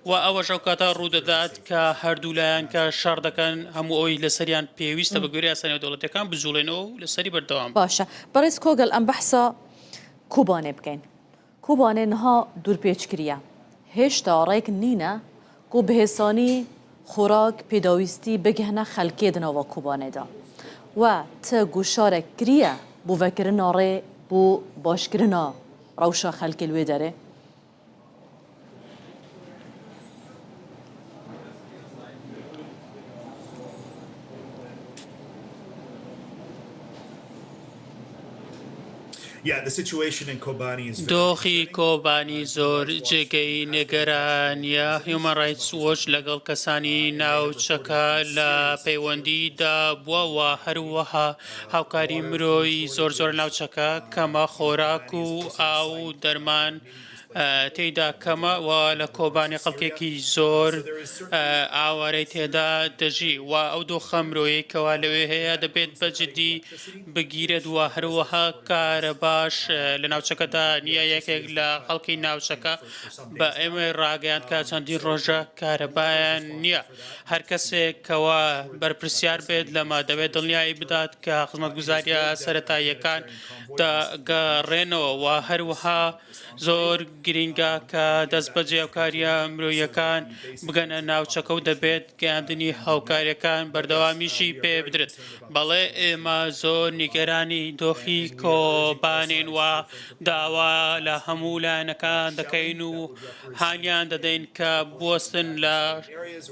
و ئەوەش ئەو کاتە ڕوودەدات کە هەردوو لایەن کە شەڕ دەکەن هەموو ئەوەی لەسەریان پێویستە بە گوێرەی یاسا نێودەوڵەتیەکان بجوڵێنەوە و لەسەری بەردەوام بن. باشە بەڕێز کۆگەل ئەم بەحسا کوبانێ بکەین کوبانێ نها دورپێچکریە هێشتا ڕێک نینە کو بهێسانی خۆراک پێداویستی بگهنە خەلکێ دناوا کوبانێدا و ت گوشارەک کریە بۆ ڤەکرنا ڕێ بۆ باشکرنا ڕەوشا خەلکێ لوێ دەرێ؟ دۆخی کۆبانی زۆر جێگەی نیگەرانییە، هیومان ڕایتس وۆچ لەگەڵ کەسانی ناوچەکە لە پەیوەندیدا بووە و هەروەها هاوکاری مرۆیی زۆر زۆر ناوچەکە کەمە، خۆراک و ئاو و دەرمان تێیدا کەمە و لە کۆبانی خەڵکێکی زۆر ئاوارەی تێدا دەژی و ئەو دۆخە مرۆیەی کەوا لەوێ هەیە دەبێت بە جدی بگیرێت و هەروەها کارەباش لە ناوچەکەدا نییە یەکێک لە خەڵکی ناوچەکە بە ئێمەی ڕاگەیاند کە چەندین ڕۆژە کارەبایان نییە هەر کەسێک کەوا بەرپرسیار بێت لەمە دەبێت دڵنیایی بدات کە خزمەتگوزاریە سەرەتاییەکان دەگەڕێنەوە و هەروەها زۆر گرینگە کە دەستبەجێ هاوکارییە مرۆییەکان بگەنە ناوچەکە و دەبێت گەیاندنی هاوکارییەکان بەردەوامیشی پێ بدرێت. بەڵێ ئێمە زۆر نیگەرانی دۆخی کۆبانێین و داوا لە هەموو لایەنەکان دەکەین و هانیان دەدەین کە بوەستن لە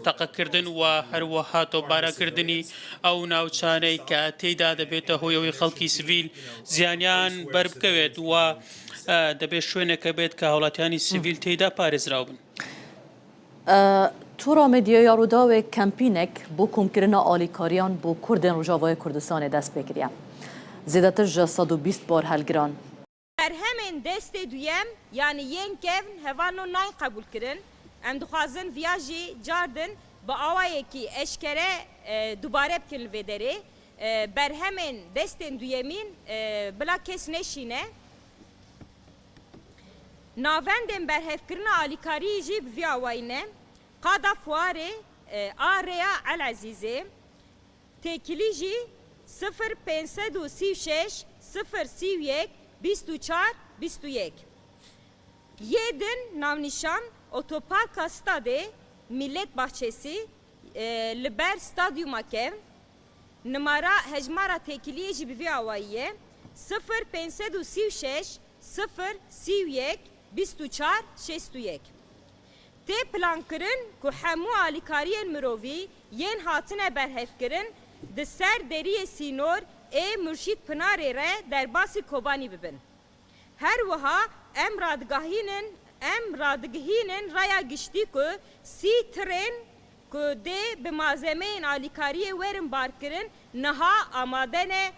تەقەکردن و هەروەها تۆپبارانکردنی ئەو ناوچانەی کە تێیدا دەبێتە هۆی ئەوەی خەڵکی سڤیل زیانیان بەربکەوێت و دەبێت شوێنێک هەبێت کە هاوڵاتیانی سڤیل تێیدا پارێزراو بن. تۆڕا میدیایی ڕووداوێ کەمپینێک بۆ کۆمکردنا ئالیکاریان بۆ کوردێن ڕۆژاڤای کوردستانێ دەست پێ کریە. زێدەتر ژە 120 بارهەلگران. Berhemên destê duyem yanî yên kevn hevalno nayên qebûlkirin. Em dixwazin viya jî cardin bi awayekî eşkere dubare bikin li vê derê. Berhemên destên duyemîn bila kes neşîne. Navendên berhevkirina alîkariyê jî bi vî awayî ne, Qada Fuarê a rêya Elezîzê, têkilî jî sifir 536 sifir 31 24 21. Yê din navnîşan Otoparka Stadê, Millet Bahçesi, li ber Stadyuma Kevn, Nimara hejmara têkiliyê jî bi vî awayî ye, sifir 536 sifir 31 24 61. Tê plankirin ku hemû alîkariyên mirovî yên hatine berhevkirin di ser deriyê sînor ê Murşîd Pinarê re derbasî Kobanî bibin. Her wiha em radigahînin em radigihînin raya giştî ku sî tirên ku dê bi malzemeyên alîkariyê werin barkirin niha amade ne.